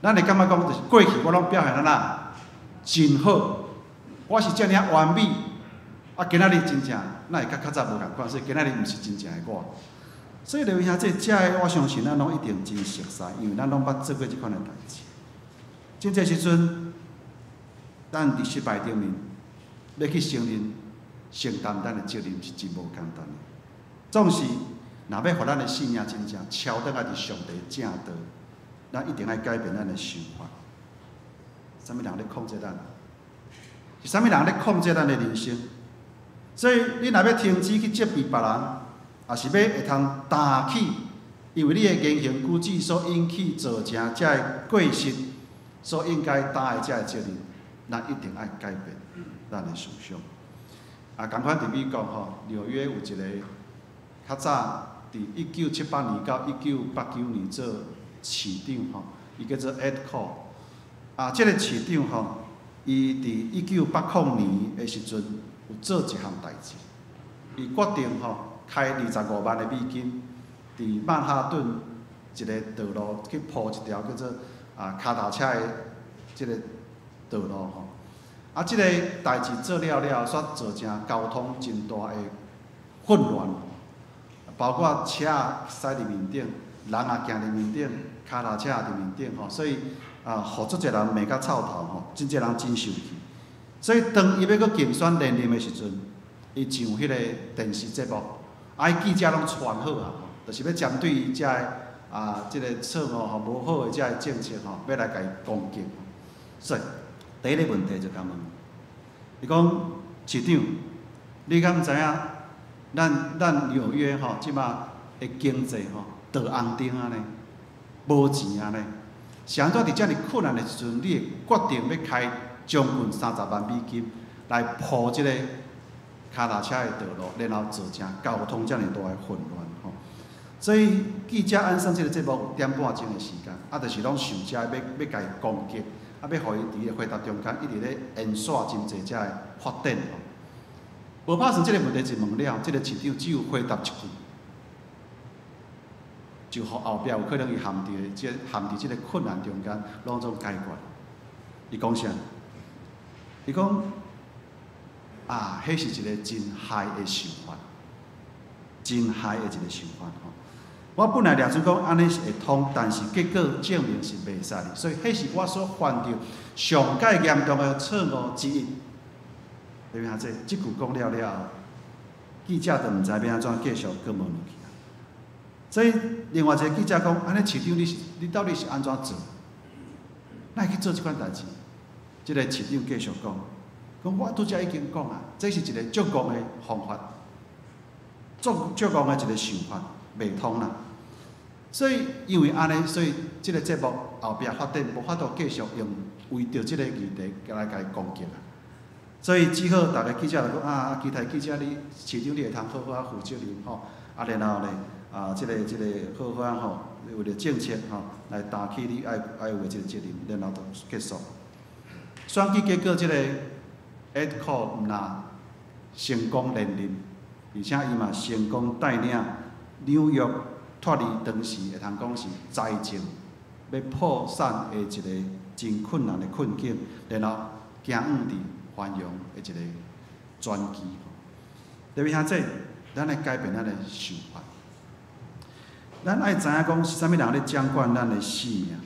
咱會感覺講就是過去我攏表現按怎真好，我是遮爾仔完美，啊今仔日真正哪會佮較早無仝款，所以今仔日毋是真正的我。所以劉兄弟，這个我相信咱攏一定真熟似，因為咱攏捌做過這款的代誌。真濟時陣，咱佇失敗頂面，欲去承認、承擔咱的責任是真無簡單的。總是，若欲予咱的性命真正超轉來佇上帝正道，咱一定愛改變咱的想法。啥物人咧控制咱？是啥物人咧控制咱的人生？所以，你若欲停止去責備別人，抑是欲會通擔起，因為你的言行舉止所引起造成這个過失，所應該擔的這个責任，咱一定愛改變咱的思想。啊，仝款佇美國吼，紐約有一個較早佇1978年到1989年做市長吼，伊叫做 Ed Koch。啊，這个市長吼，伊佇1980年的時陣有做一項代誌，伊決定吼開25萬的美金，佇曼哈頓一个道路去鋪一條叫做啊跤踏車的這个道路吼。啊，這个代誌做了了後，煞造成交通真大的混亂，包括車駛佇面頂，人也行佇面頂，跤踏車也佇面頂吼，所以啊，予足濟人罵甲臭頭吼，真濟人真生氣。所以當伊欲閣競選連任的時陣，伊上彼个電視節目，啊，伊記者攏傳好啊，就是欲針對伊這个啊，這个錯誤吼、無好的這个政策吼，欲來共伊攻擊。所以第一个問題就共問，伊講市長，你敢知影咱咱紐約吼，這馬的經濟吼倒紅燈啊呢，無錢啊呢？是按怎佇遮爾困難的時陣，你會決定欲開將近30萬美金來鋪這个跤踏車的道路，然後造成交通遮爾大的混亂吼。所以記者按算這个節目有點半鐘的時間，啊，就是攏想這欲欲共伊攻擊，啊，欲予伊佇個回答中間一直咧延續真濟這个發展吼。無拍算這个問題一問了，這个市長只有回答一句，就予後壁有可能伊陷佇這陷佇這个困難中間，攏總解決。伊講啥？伊講啊，彼是一个真害的想法，真害的一个想法吼。我本來掠準講按呢是會通，但是結果證明是袂使的，所以彼是我所犯著上蓋嚴重的錯誤之一。對毋對？這句講了了後，記者就毋知欲按怎繼續閣問落去啊。所以另外一个記者講：按呢市長你是你到底是按怎做？哪會去做這款代誌？這个市長繼續講：講我拄才已經講啊，這是一个足戇的方法，足足戇的一个想法，袂通啦。所以因為按呢，所以這个節目後壁發展無法度繼續用圍著這个議題來共伊攻擊啊。所以只好逐个記者就講啊，其他記者你市長你會通好好仔負責任吼，啊然後咧啊，這个這个好好仔吼，為著政策吼來擔起你愛愛有的這个責任，然後就結束。選舉結果，這个 Ed Koch 毋若成功連任，而且伊嘛成功帶領紐約脫離當時會通講是財政欲破產的一个真困難的困境，然後行向佇繁榮的一个轉機。特別兄弟，咱愛改變咱的想法，咱愛知影講是啥物人咧掌管咱的性命，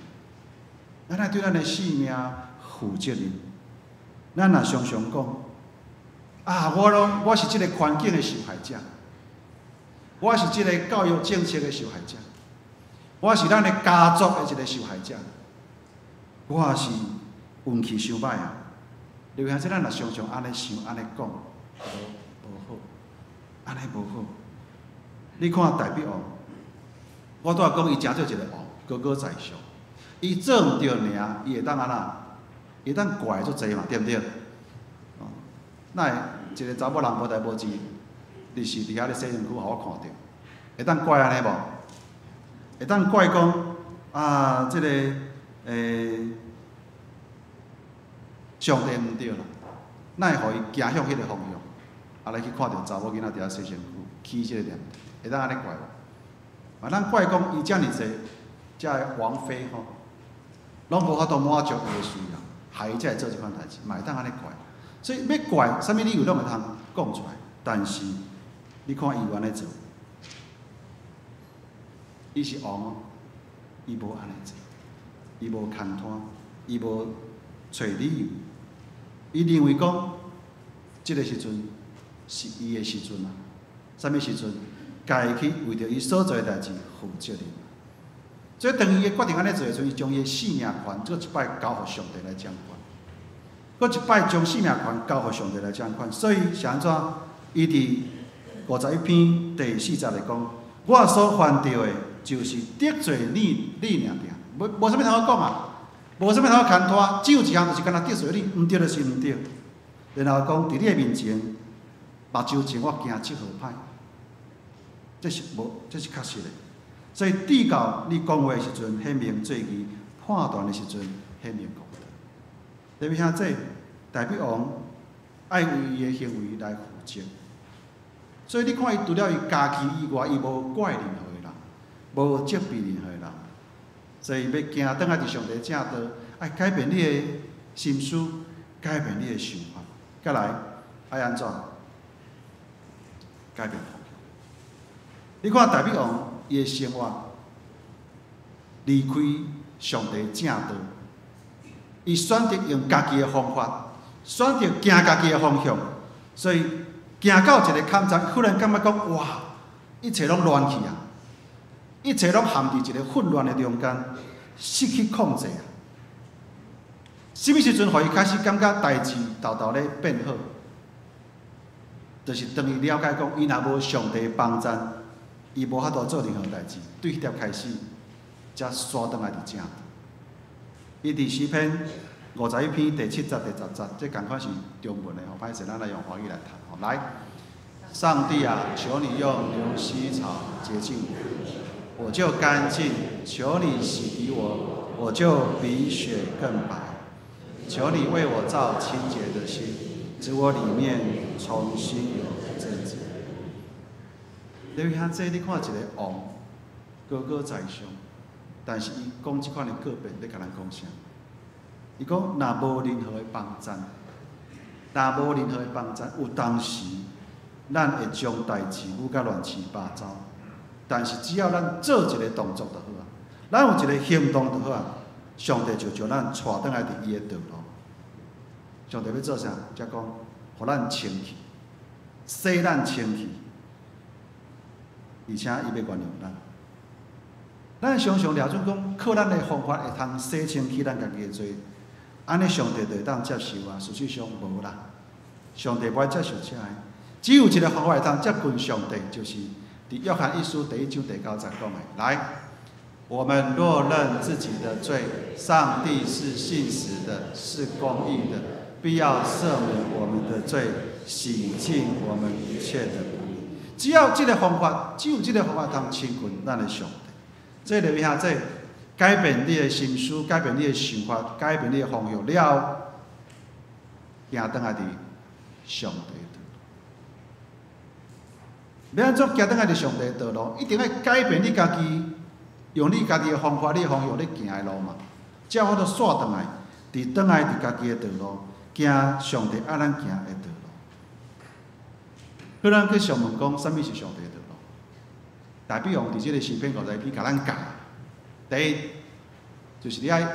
咱愛對咱的性命負責任。咱若常常講，啊，我攏我是這个環境的受害者，我是這个教育政策的受害者，我是咱的家族的一个受害者，我是運氣傷歹啊！劉兄，咱若常常按呢想、按呢講，無無好，按呢無好。你看大衛王，我拄仔講，伊誠做一个王，高高在上，伊做毋對爾，伊會當按怎？伊會當怪足濟嘛，對毋對？哦，哪會一个查某人無代無誌，日時佇遐咧洗身軀，予我看著，會當怪按呢無？會當怪講啊，這个上帝毋對啦，哪會予伊行向彼个方向？啊，來去看著查某囡仔佇遐洗身軀，起這个念頭，會當按呢怪無？啊，咱怪講伊遮爾濟，遮个王妃吼，攏無法度滿足伊的需要，害伊才會做這款代誌，嘛會當按呢怪。所以欲怪，啥物理由攏會通講出來，但是你看伊有按呢做，伊是王哦，伊無按呢做，伊無牽拖，伊無揣理由，伊認為講，這个時陣是伊的時陣啊，啥物時陣？家己去為著伊所做的代誌負責任。所以當伊決定按呢做的時陣，伊將伊的性命權閣一擺交予上帝來掌管，閣一擺將性命權交予上帝來掌管。所以是按怎？伊佇51篇第四節來講：我所犯著的，就是得罪你，你爾爾，無無啥物通好講啊，無啥物通好牽拖，只有一項就是干焦得罪你，毋對就是毋對。然後講佇你的面前，目睭前我行這號歹。這是無，這是確實的。所以，直到你講話的時陣，顯明罪義；判斷的時陣，顯明公道。特別兄弟，大衛王愛為伊的行為來負責。所以你看，伊除了伊家己以外，伊無怪任何的人，無責備任何的人。所以，欲行轉來佇上帝正道，愛改變你的心思，改變你的想法。再來，愛按怎？改變方向。你看大衛王伊的生活離開上帝正道，伊選擇用家己的方法，選擇行家己的方向，所以行到一個坎站，忽然感覺講哇，一切攏亂去啊！一切攏陷佇一個混亂的中間，失去控制啊！啥物時陣，予伊開始感覺代誌沓沓咧變好？就是當伊了解講，伊若無上帝幫贊，伊無法度做任何代誌，對彼粒開始，才煞轉來佇正道。伊佇詩篇51篇第七節、第十節，這仝款是中文的吼，歹勢咱來用華語來讀吼。來，上帝啊，求你用流洗草潔淨我，我就乾淨；求你洗滌我，我就比雪更白。求你為我造清潔的心，使我裡面重新有正直。你看這，你看一个王高高在上，但是伊講這款的告白，咧共咱講啥？伊講若無任何的幫贊，若無任何的幫贊，有當時咱會將代誌舞甲亂七八糟。但是只要咱做一个動作就好啊，咱有一个行動就好啊，上帝就將咱帶轉來佇伊的道路。上帝欲做啥？才講，予咱清氣，洗咱清氣。而且伊欲原諒咱，咱常常掠準講，靠咱的方法會通洗清氣咱家己的罪，按呢上帝就會當接受啊。事實上無啦，上帝無愛接受這个，只有一个方法會通接近上帝，就是佇約翰一書第一章第九節講的。來，我們若認自己的罪，上帝是信實的，是公義的，必要赦免我們的罪，洗淨我們一切的不義。只要這个方法，只有這个方法通親近咱的上帝。這就兄這改變你的心思，改變你的想法，改變你的方向了後，行轉來佇上帝道路。欲按怎行轉來佇上帝道路？一定愛改變你家己，用你家己的方法、你的方向咧行的路嘛。才有法度煞轉來，佇轉來佇家己的道路，行上帝愛咱行的道路。彼咱去想問講，啥物是上帝的道路？大衛王佇這个詩篇51篇共咱教。第一，就是你愛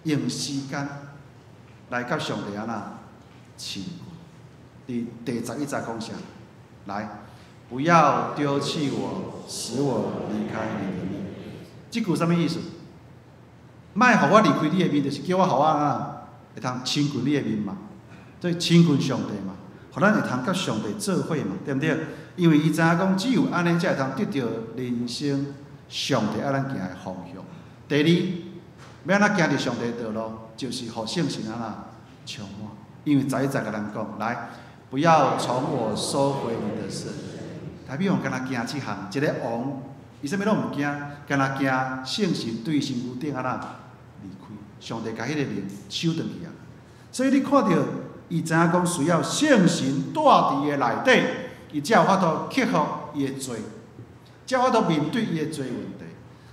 用時間來佮上帝按怎親近。佇第11節講啥？來，不要丟棄我，使我離開你的面。這句啥物意思？莫予我離開你的面，就是叫我予我按怎會通親近你的面嘛。所以親近上帝嘛。予咱會通佮上帝做伙嘛，對毋對？因為伊知影講，只有按呢，才會通得著人生上帝愛咱行的方向。第二，欲按怎行佇上帝道路，就是予聖神按怎充滿。因為十一節共咱講，來，不要從我收回你的聖靈。大衛王敢若驚這項，一個王，伊啥物攏毋驚，敢若驚聖神對伊身軀頂按怎離開，上帝共彼個靈收轉去啊。所以你看著，伊知影講需要聖神蹛佇伊的內底，伊才有法度克服伊的罪，才有法度面對伊的罪問題。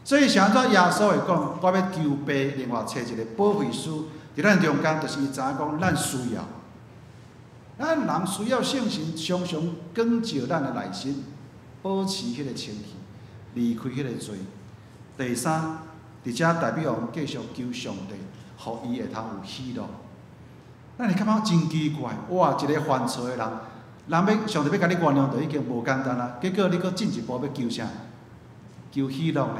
所以，啥物耶穌會講，我欲求父，另外揣一個保惠師，佇咱中間，就是伊知影講，咱需要，咱人需要聖神常常光照咱的內心，保持彼個清氣，離開彼個罪。第三，佇遮大衛王繼續求上帝，予伊會通有喜樂。咱會感覺真奇怪，哇！一個犯錯的人，人欲上帝欲共你原諒，就已經無簡單啦。結果你閣進一步欲求啥？求喜樂呢？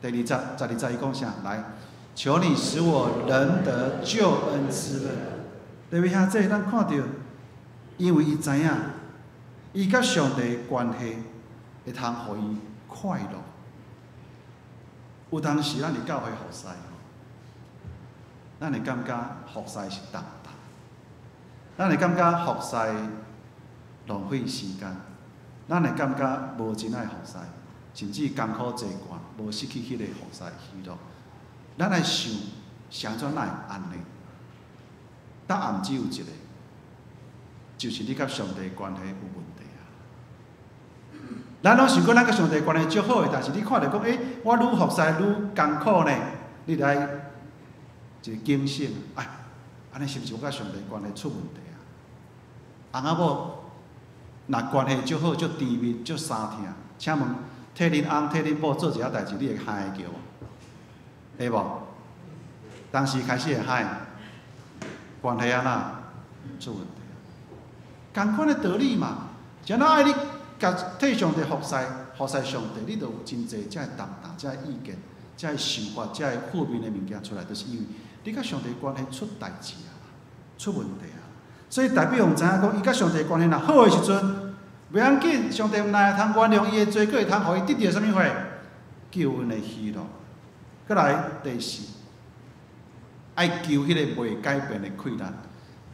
第二節、十二節伊講啥？來，求你使我仍得救恩之樂。各位兄弟，咱看著，因為伊知影，伊佮上帝的關係會通予伊快樂。有當時咱佇教會服侍，咱會感覺服侍是重擔，咱會感覺服侍浪費時間，咱會感覺無真愛服侍，甚至艱苦濟慣，無失去彼個服侍喜樂。咱來想，是按怎哪會按呢？答案只有一個，就是你佮上帝關係有問題啊！咱攏想講咱佮上帝關係足好的，但是你看著講，欸，我愈服侍愈艱苦呢，你著愛一個警醒，哎，按呢是毋是我佮上帝關係出問題啊？翁仔某若關係足好、足甜蜜、足相疼，請問替恁翁、替恁某做一下代誌，你會害會著無？會無？當時開始會害，關係按怎出問題？仝款的道理嘛，啥人愛你共替上帝服侍，服侍上帝，你就有真濟遮的重擔、遮的意見、遮的想法、遮的負面的物件出來，就是因為你佮上帝關係出代誌啊，出問題啊。所以大衛王知影講，伊佮上帝關係若好的時陣，袂要緊，上帝毋但會通原諒伊的罪，閣會通予伊得著啥物貨？救恩的喜樂。閣來第四，愛求彼个袂改變的氣力。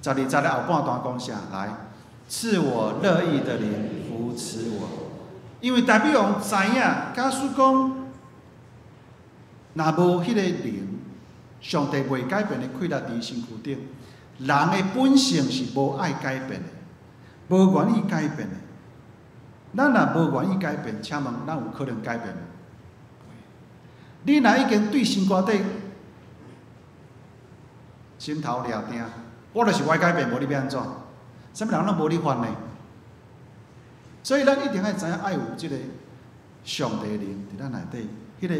十二節的後半段講啥？來，賜我樂意的靈扶持我。因為大衛王知影，假使講，若無彼個靈，上帝袂改變的氣力佇伊身軀頂，人的本性是無愛改變的，無願意改變的。咱若無願意改變，請問咱有可能改變無？你若已經對心肝底心頭掠定，我就是無愛改變，無你欲按怎？啥物人攏無你煩呢？所以咱一定愛知影，愛有這个上帝靈佇咱內底，彼个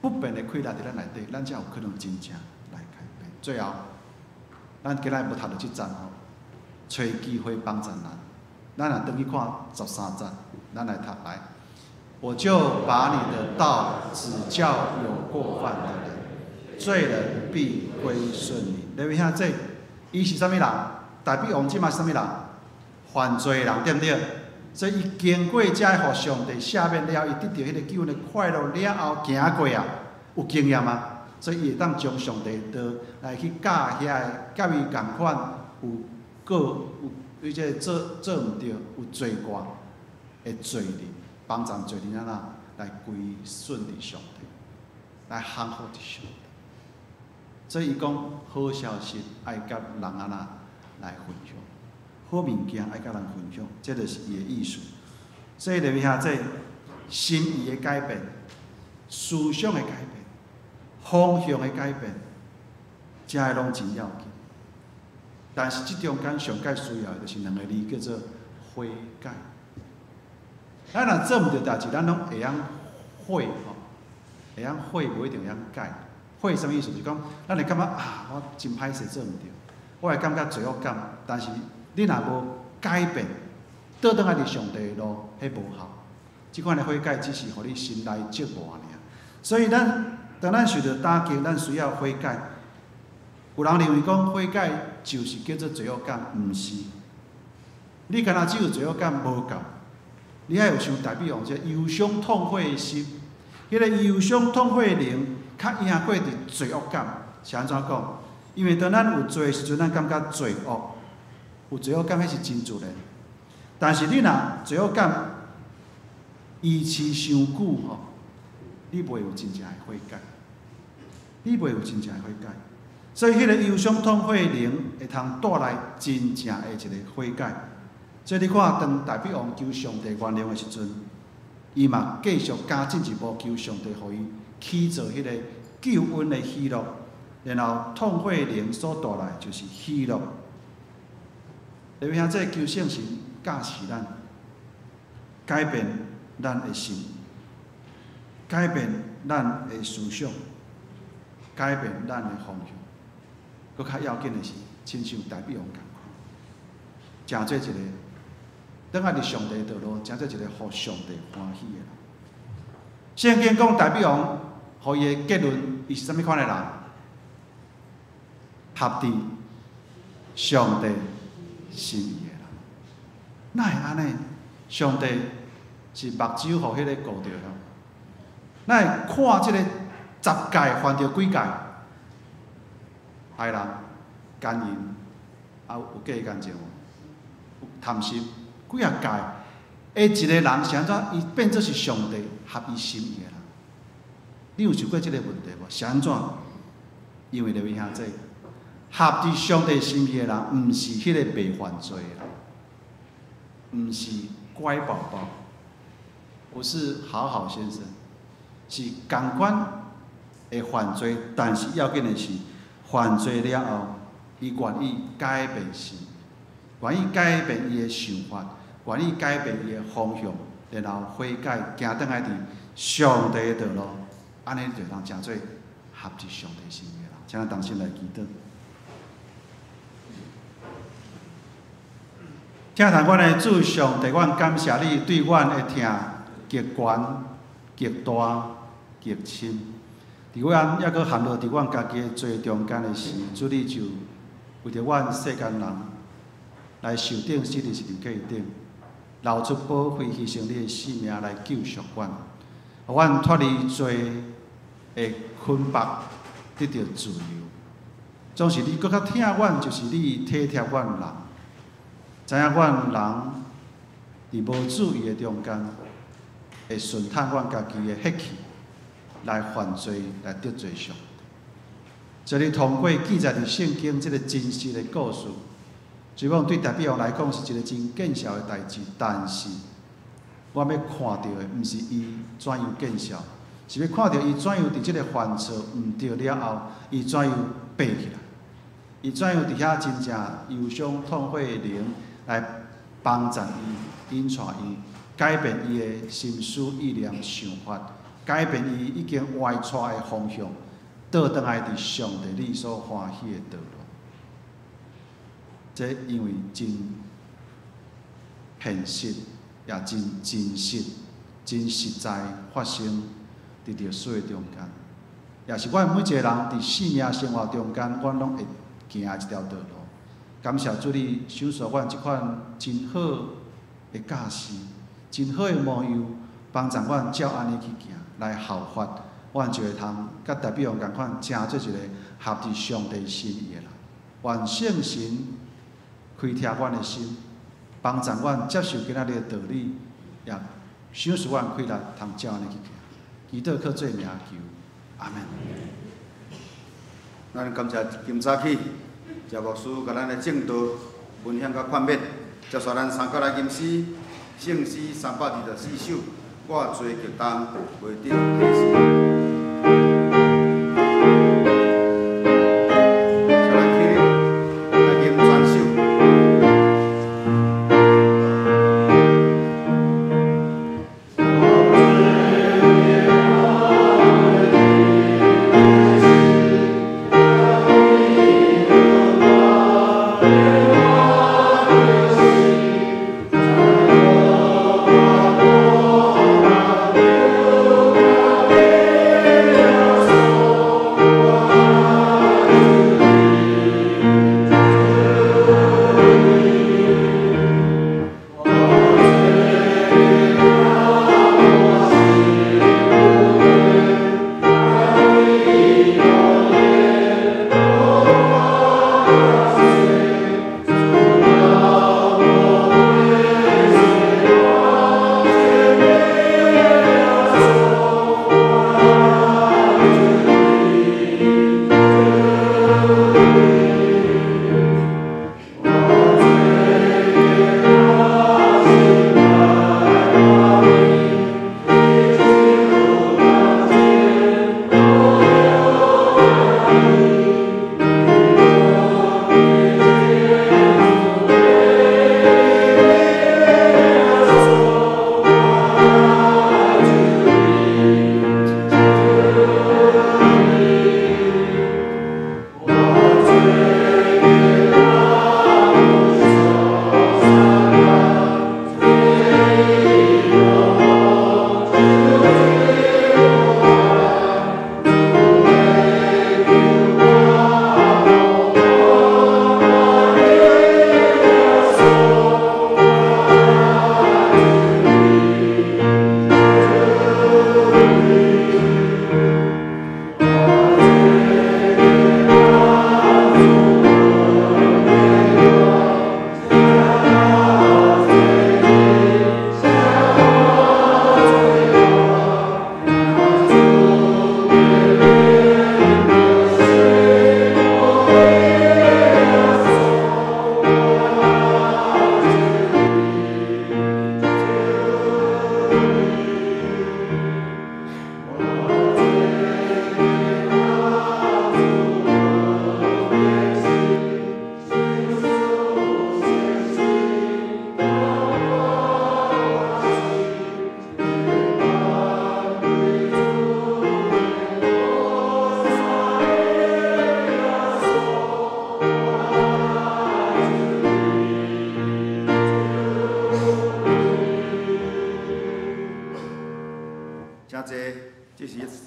不變的氣力佇咱內底，咱才有可能真正來改變。最後，咱今仔日無讀著這節吼，揣機會幫助咱。咱若轉去看十三節，咱來讀來。我就把你的道指教有過犯的人，罪人必歸順你。你位兄弟，伊是啥物人？大衛王這馬是啥物人？犯罪的人，對毋對？所以伊經過這予上帝赦免了，伊得著彼個救恩的快樂了後，行過啊，有經驗啊，所以伊會當將上帝的道來去教遐个佮伊仝款有過有伊這個做做毋對有罪過的罪人，幫助罪人按怎來歸順佇上帝，來降服佇上帝。所以伊講好消息愛佮人按怎來分享，好物件愛佮人分享，這就是伊的意思。所以列位兄弟，心意的改變、思想的改變、方向的改變，這个攏真要緊。但是這中間上蓋需要的就是兩個字，叫做悔改。咱若做毋著代誌，咱攏會曉悔吼，會曉悔，無一定會曉改。悔啥物意思？就是講，咱會感覺啊，我真歹勢做毋著，我會感覺罪惡感。但是你若無改變，倒轉來佇上帝的路，彼無效。這款的悔改只是予你心內折磨爾。所以咱當咱受著打擊，咱需要悔改。有人認為講悔改就是叫做罪惡感，毋是。你敢若只有罪惡感無夠，你愛有像大衛王這憂傷痛悔的心，彼個憂傷痛悔的靈，較贏過佇罪惡感。是按怎講？因為當咱有罪的時陣，咱感覺罪惡，有罪惡感，彼是真自然。但是你若罪惡感維持傷久吼，你袂有真正的悔改，你袂有真正的悔改。所以，彼個憂傷痛悔的靈會通帶來真正的一個悔改。所以你看，當大衛王求上帝原諒的時陣，伊嘛繼續加進一步求上帝，予伊起做彼個救恩的喜樂，然後痛悔靈所帶來就是喜樂。特別兄這求聖神教示咱，改變咱的心，改變咱的思想，改變咱的方向。閣較要緊的是，親像大衛王仝款，成做一個，轉來佇上帝道路，成做一個予上帝歡喜的人。聖經講大衛王，予伊的結論，伊是啥物款的人？合佇上帝心意的人。哪會按呢？上帝是目睭予彼个顧著了。哪會看這個十誡犯著幾誡？害人、奸淫，啊有計乾淨無？貪心，幾仔誡？的一個人是按怎？伊變做是上帝合伊心意的人。你有想過這個問題無？是按怎？因為列位兄弟，合佇上帝心意的人，毋是彼個袂犯罪的人，毋是乖寶寶，不是好好先生，是仝款會犯罪，但是要緊的是，犯罪了後，伊願意改變心，願意改變伊的想法，願意改變伊的方向，然後悔改，行轉來佇上帝的道路，按呢就通成做合佇上帝心意的人。請咱同心來祈禱。疼疼阮的主上帝，阮感謝你對阮的疼極懸、極大、極深。佇阮猶閣陷落佇阮家己的罪中間的時，主你就為著阮世間人來受釘死佇十字架頂，流出寶血，犧牲你的性命來救贖阮，予阮脫離罪的捆綁，得著自由。總是你閣較疼阮，就是你體貼阮人，知影阮人佇無注意的中間，會順趁阮家己的血氣來犯罪，來得罪上帝。所以，你通過記載佇聖經這个真實的故事，雖講對大衛王來講是一个真見笑的代誌，但是我欲看著的毋是伊怎樣見笑，是欲看著伊怎樣佇這个犯錯毋對了後，伊怎樣爬起來，伊怎樣佇遐真正憂傷痛悔的靈來幫助伊、引帶伊，改變伊的心思意念想法，改變伊已經歪錯的方向，倒轉來佇上帝你所歡喜的道路。這因為真現實，也真真實、真實在發生佇歷史的中間，也是阮每一個人佇生命生活中間，阮攏會行的一條道路。感謝主你賞賜阮這款真好的教示，真好的模樣，幫助阮照按呢去行，來效法，阮就會通佮大衛王仝款，成做一個合佇上帝心意的人。願聖神開拓阮的心，幫助阮接受今仔日的道理，也賞賜阮氣力，通照按呢去行。祈禱靠主名求，阿們。咱感謝今早起謝牧師共咱的證道分享佮勸勉，接續咱三角來吟詩，聖詩324首，我罪極重，袂得體赦。我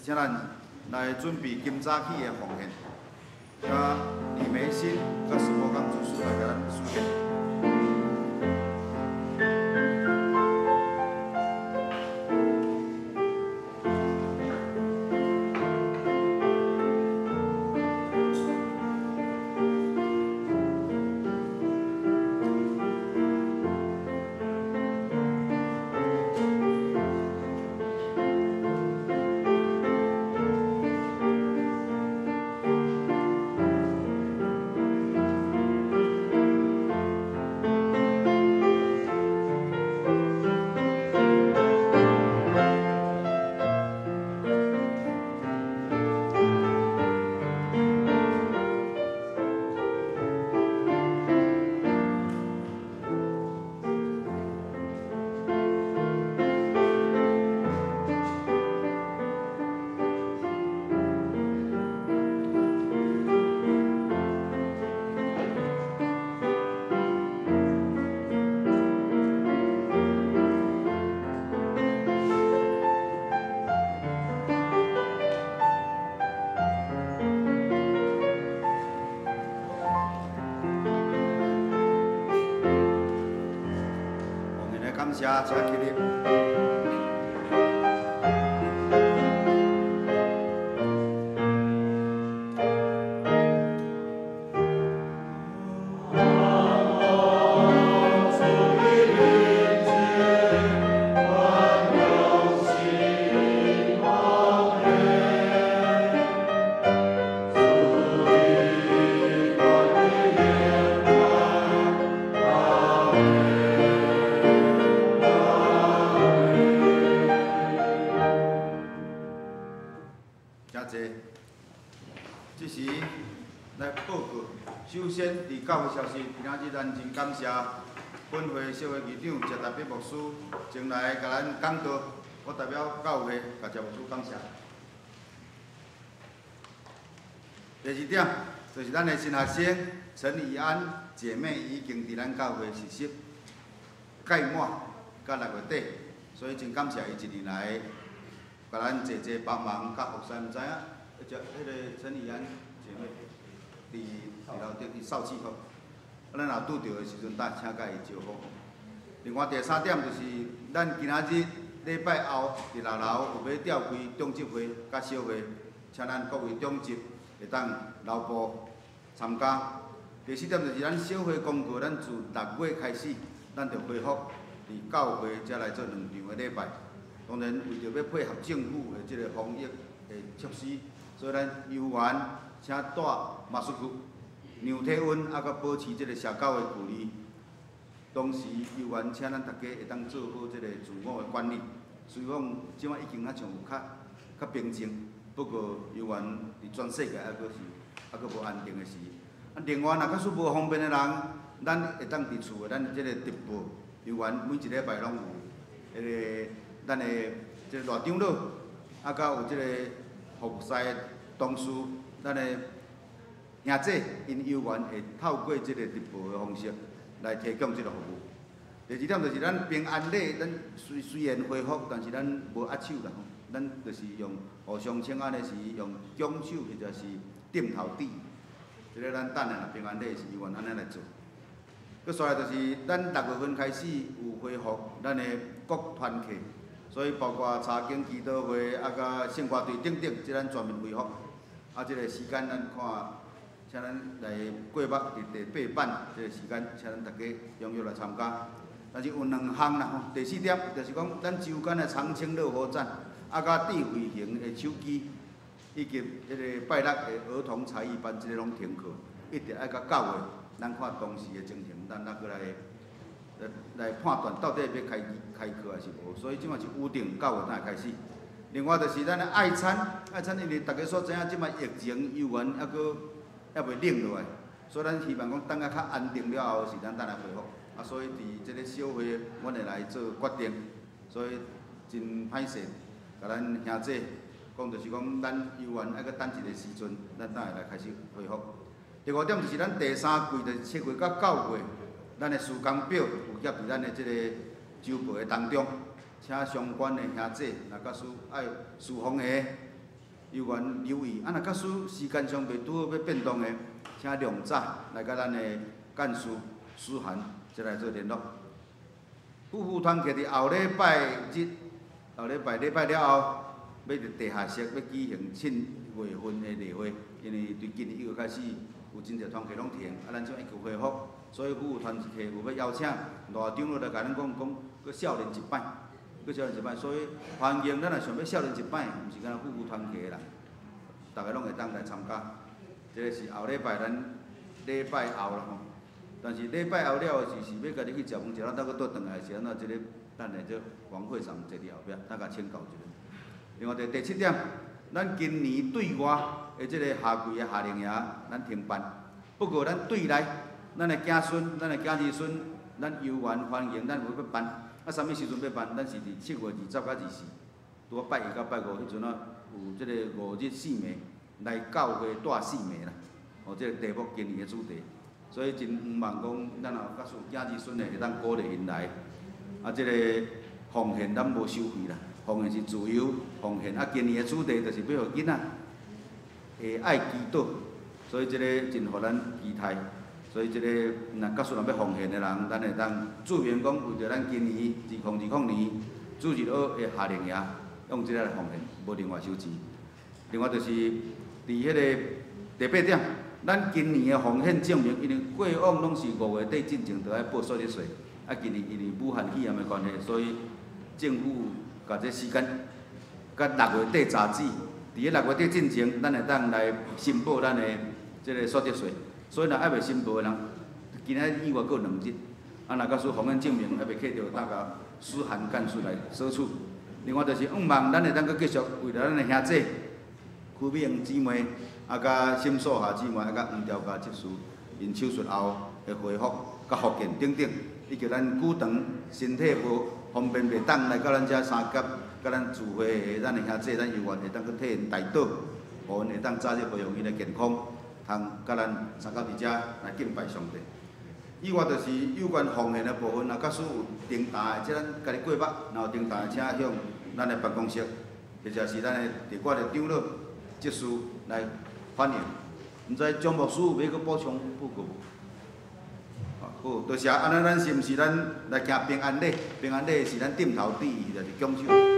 請咱來準備今早起的奉獻，請李梅心佮徐寶剛主事來共咱書獻。感謝，請起立。感謝本會小會議長謝大筆牧師前來共咱講道，我代表教會共謝牧師感謝。第二點，就是咱的新學生陳以安姐妹已經佇咱教會實習屆滿，到6月底，所以真感謝伊一年來共咱齊齊幫忙，佮服侍，毋知影，迄個陳以安姐妹佇樓頂佇掃帚吼。咱若拄著的時陣，搭請佮伊招呼。另外第三點就是，咱今仔日禮拜後佇6樓有欲召開長執會佮小會，請咱各位長執會當留步參加。第四點就是咱小會公告，咱自6月開始，咱就恢復佇教會遮來做兩場的禮拜。當然，為著欲配合政府的這個防疫的措施，所以咱猶原請戴馬斯克。量體溫，啊，閣保持這個社交的距離。同時，猶原請咱大家會當做好這個自我的管理。雖講這擺已經較像有較平靜，不過猶原佇全世界猶閣是猶閣無安定的時。啊，另外若假使無方便的人，咱會當佇厝的咱這個直播，猶原每一禮拜攏有彼個咱的這個賴長老，啊，閣有這個服侍的同事，咱的。兄姊𪜶猶原會透過這個直播的方式來提供這個服務。第二點就是咱平安禮，咱雖然恢復，但是咱無握手啦，咱就是用互相請安的時用拱手或者是點頭致。這個咱等下若平安禮是猶原按呢來做。閣紲來就是咱6月份開始有恢復咱的各團契，所以包括查經祈禱會啊，佮聖歌隊等等，這咱全面恢復。啊，這個時間咱看。請咱來過目佇第8版這個時間，請咱大家踴躍來參加。但是有兩項啦吼，第四點就是講，咱周間的長青樂活展，啊，佮智慧型的手機，以及彼個拜六的兒童才藝班，這個攏停課，一直愛到9月，咱看當時的情形，咱猶閣來判斷到底欲開課還是無。所以這馬是預定9月才會開始。另外就是咱的愛餐，愛餐因為大家所知影，這馬疫情猶原猶閣猶未冷落來，所以咱希望講等甲較安定了後，是咱等來恢復。啊，所以佇這個小會，阮會來做決定。所以真歹勢，共咱兄姊講，就是講咱猶原愛閣等一個時陣，咱才會來開始恢復。第五點就是咱第三季，就是7月到9月，咱的時間表有載佇咱的這個週報的當中，請相關的兄姊，若假使愛事奉的，有緣留意。啊，若假使時間上袂拄好欲變動的，請量早來佮咱的幹事思涵這來做聯絡。夫婦團契佇後禮拜日，後禮拜禮拜了後，欲佇地下室欲舉行7月份的例會，因為對今年1月開始有真濟團契攏停，啊，咱這已經恢復，所以夫婦團契有欲邀請賴長老來共咱講講，閣少年一擺，閣少年一擺，所以歡迎咱若想欲少年一擺，毋是干焦夫婦團契的人，逐个攏會當來參加。這个是後禮拜咱禮拜後啦吼，但是禮拜後了後是欲家己去食飯，食了等閣倒轉來是按怎？這个等下這黃會長坐佇後壁，等共請教一下。另外第七點，咱今年對外的這個夏季的夏令營，咱停辦。不過咱對內，咱的子孫、咱的子兒孫，咱有緣歡迎，咱有欲辦。啊，啥物時陣欲辦？咱是佇7月20佮24，拄好拜一佮拜五彼陣啊，有這個五日四暝來教會帶四暝啦。哦，這個題目今年的主題，所以真向望講，咱若有假使有子兒孫的，會當鼓勵𪜶來。啊，這個奉獻咱無收費啦，奉獻是自由奉獻。啊，今年的主題就是欲予囡仔會愛祈禱，所以這个真予咱期待。所以這个若假使若欲奉獻的人，咱會當注明講，為著咱今年2020年主日學的夏令營，用這个來奉獻，無另外收錢。另外就是佇彼个第八點，咱今年的奉獻證明，因為過往攏是5月底進前就愛報所得稅，啊，今年因為武漢肺炎的關係，所以政府共這時間佮6月底截止。佇咧6月底進前，咱會當來申報咱的這个所得稅。所以若猶未申報的人，今仔日以外閣有2日。啊，若假使奉獻證明猶未挕著，當共書函幹事來索取。另外就是向望咱會當閣繼續為著咱的兄姊邱美英姊妹，啊，佮沈素霞姊妹，啊，佮黃兆嘉執事，𪜶手術後的恢復、佮復健等等，以及咱久長身體無方便袂當來到咱遮三峽，佮咱聚會的咱的兄姊，咱有緣會當閣替𪜶代禱，予𪜶會當早日恢復𪜶的健康，通佮咱三峽佇遮來敬拜上帝。以外就是有關奉獻的部分，若假使有訂單的，這咱家己過目，若有訂單的，請向咱的辦公室，或者是咱的佇我的長老執事來反映。毋知張牧師有欲閣補充報告無？好，多謝。按呢，咱是毋是咱來行平安禮？平安禮是咱點頭致意，就是拱手。耶穌。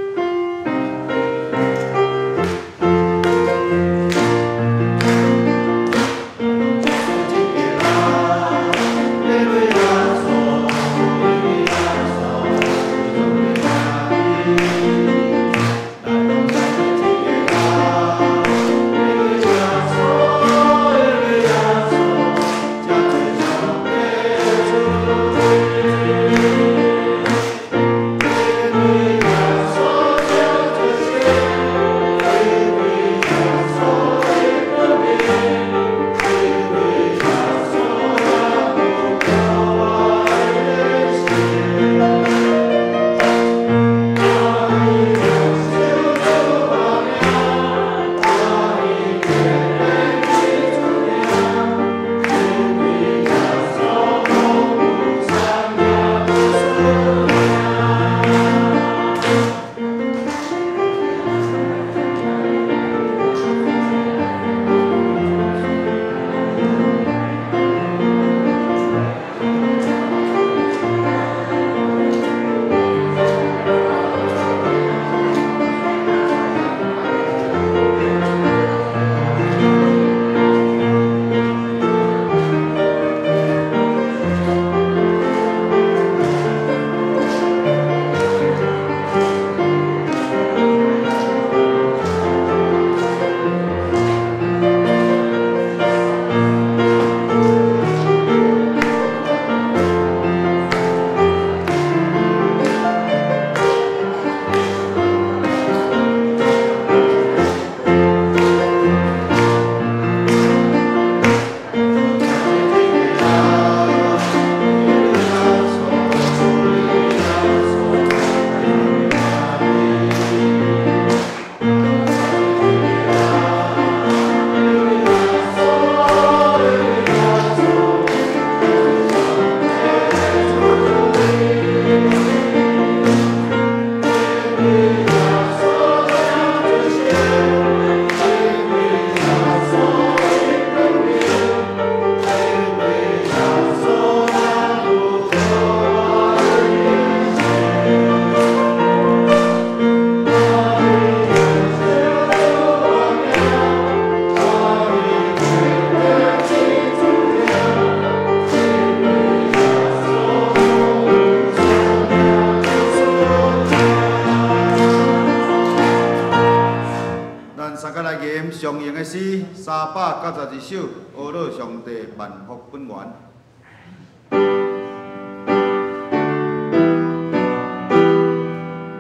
392首，阿乐上帝万福本源。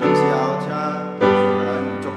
这时候，请咱祝祷。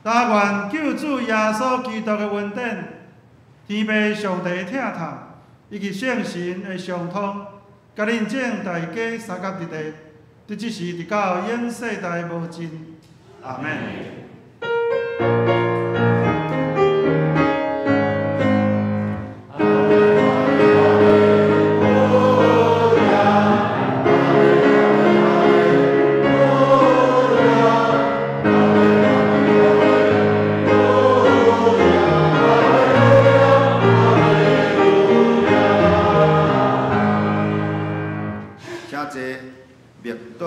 但愿救主耶稣基督的恩典、天父上帝的疼痛，以及圣神的相通，佮恁众大家相佮伫咧，伫这时直到永世代无尽。阿们。请坐，默祷。